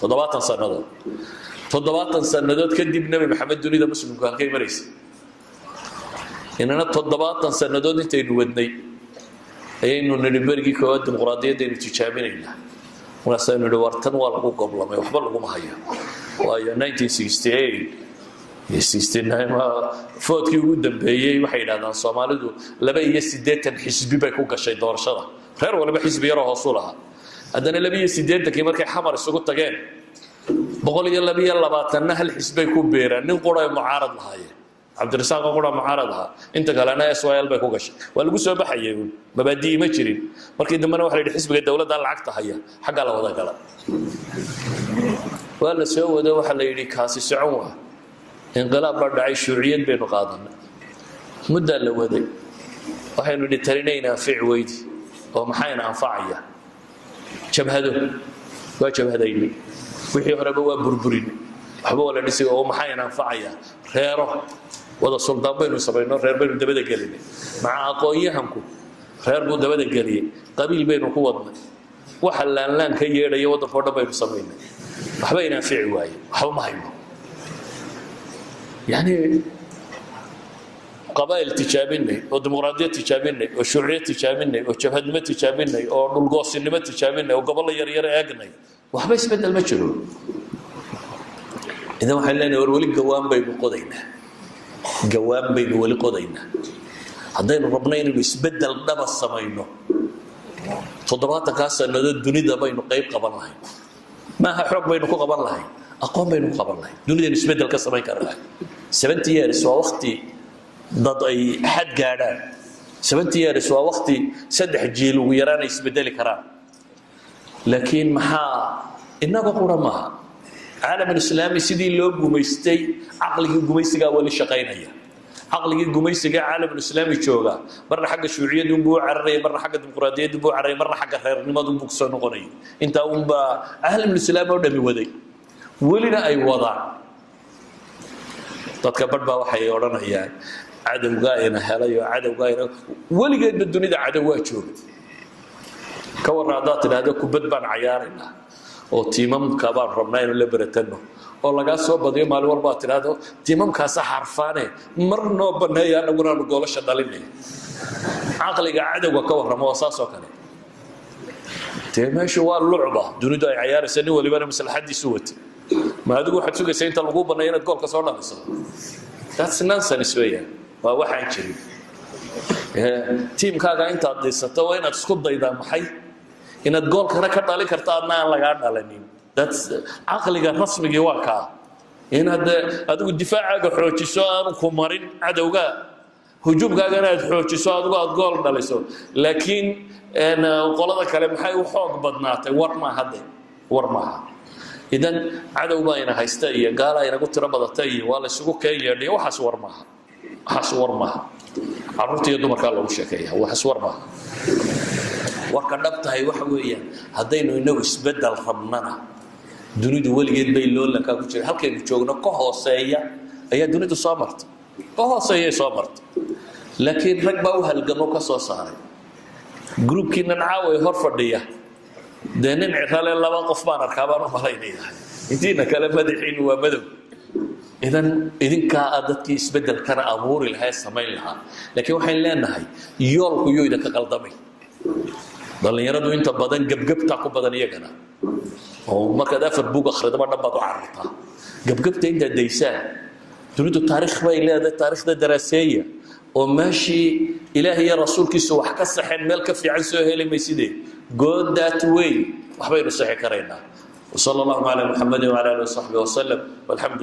70 sannadood, 70 sannadood kadib Nebi Maxamed dunida muslimku halkay maraysa? Inana 70 sannadood intaynu wadnay ayaynu nidhi berigii koowaad dimuqraadiyaddaynu tijaabinaynaa. Markaasaynu nidhi, war tan waa lagu goblamay, waxba laguma hayo. Waayo, 1968 iyo 69 vote-kii ugu dambeeyey, waxay yidhahdaan Soomaalidu 82 xisbi bay ku gashay doorashada. Reer waliba xisbi yaroo hoosu lahaa. Haddana 82-kii markay Xamar isugu tageen, 122-na hal xisbay ku beeraan. Nin qura ay mucaarad lahaayeen, Cabdirasaaq qura mucaarad ahaa, inta kalena SYL bay ku gashay. Waa lagu soo baxayay uun, mabaadi'i ma jirin. Markii dambena waxa la yidhi xisbiga dowladda lacagta haya xaggaa la wada gala. Waa la soo wado, waxaa la yidhi kaasi socon waa inqilaab baa dhacay, shuuciyad baynu qaadanay. Muddaa la waday, waxaynu idhi talinayna anfici weydi oo maxayna anfacaya? Jabhado waa jabhadaynay, wixii horeba waa burburinay, waxba waa la dhisay oo maxayna anfacaya? Reero wada suldaan baynu samayno, reer baynu dabada gelinay. Maca aqoon-yahanku reer buu dabada geliyey, qabiil baynu ku wadnay, waxa laanlaan ka yeedhaya waddanka o dhan baynu samaynay. Waxba ina anfici waaye, waxba ma hayno. Yani qabaa'il tijaabinay oo dimuqraadiyad tijaabinay oo shuuciyad tijaabinay oo jabhadnimo tijaabinay oo dhulgoosinimo tijaabinay oo gobollo yaryar eegnay, waxba isbeddel ma jiro. Idan waxaan leenahay, war weli gawaan baynu qodaynaa, gawaan baynu weli qodaynaa. Haddaynu rabno inaynu isbeddel dhaba samayno, 70-kaa sannadood dunida baynu qayb qaban lahayn. Maaha xoog baynu ku qaban lahayn, aqoon baynu ku qaban lahayn. Dunidaynu isbeddel ka samayn kari lahayn. 70 years waa wakti dad ay xad gaadhaan. 70 years waa wakti saddex jiil ugu yaraan ay isbedeli karaan. Laakiin maxaa inaga qura maaha? Caalamulislaami sidii loo gumaystay, caqligii gumaysigaa weli shaqaynaya. Caqligii gumaysiga caalamulislaami jooga marna xagga shuuciyadunbuu u cararaya, marna xagga dimuqraadiyadunbuu u cararaya, marna xagga reernimadunbuu kusoo noqonaya. Intaa unbaa caalamulislaam oo dhami waday, welina ay wadaan. Dadka badh baa waxay odhanayaan cadowgaa ina helay oo cadowgaa ina. Weligeedba dunida cadow waa jooga. Ka warran haddaad tidhaahdo kubad baan cayaaraynaa oo tiimamka baan rabnaa inuu la beratano oo lagaa soo badiyo, maalin walba aad tidhaahdo tiimamkaasa xarfaane, mar noo banneeya annaguna aanu goolasha dhalinay. Caqliga cadowga ka warramo waa saas oo kale. Dee meeshu waa lucba dunidu ay cayaaraysa, nin walibana maslaxadiisu watay. Ma adigu waxaad sugaysaa inta laguu banneeyo inaad goolka soo dhaliso? That's nonsense weeyaan, waa waxaan jirin. Tiimkaaga intaad dhisato waa inaad isku daydaa maxay? Inaad goolkana ka dhalin karto, adna aan lagaa dhalanin. That's caqliga rasmigii. Waa kaa inaad adigu difaacaaga xoojiso, aanu ku marin cadowga, hujuumkaagana aad xoojiso, adigu aad gool dhaliso. Laakiin qolada kale maxay u xoog badnaatay? War maaha de, war maaha. Idan cadow baa ina haysta iyo gaalaa inagu tiro badata iyo waa la isugu keen yeedhiyo, waxaas war maaha, waxaas war maaha. Carruurta iyo dumarkaa loogu sheekeeya, waxaas war maaha. Warka dhabtahay waxa weeyaan, haddaynu inagu isbeddel rabnana, dunidu weligeed bay loolankaa ku jira. Halkaynu joogno ka hooseeya ayaa dunidu soo martay, ka hooseeyay soo martay, laakiin rag baa u halgamo ka soo saaray. Groupkiinan caaway hor fadhiya, dee nin cirale laba qof baan arkaa baan u malaynaya, intiina kale madaxiinu waa madow. Idan idinkaa aad dadkii isbeddelkana abuuri lahaa ee samayn lahaa. Laakiin waxayn leenahay, yoolku yuu idinka qaldamay. Dhallinyaradu inta badan gebgebtaa ku badan iyagana, oo markaad afar buug akhridaba dhan baad u carartaa. Gebgebta intaad daysaan, dunidu taariikh bay leedahay, taariikhda daraaseeya oo meeshii Ilaah iyo rasuulkiisu wax ka saxeen meel ka fiican soo heli mayside. Go that way. Waxbaynu sixi karaynaa. وصلى اللهم على محمد وعلى اله وصحبه وسلم، والحمد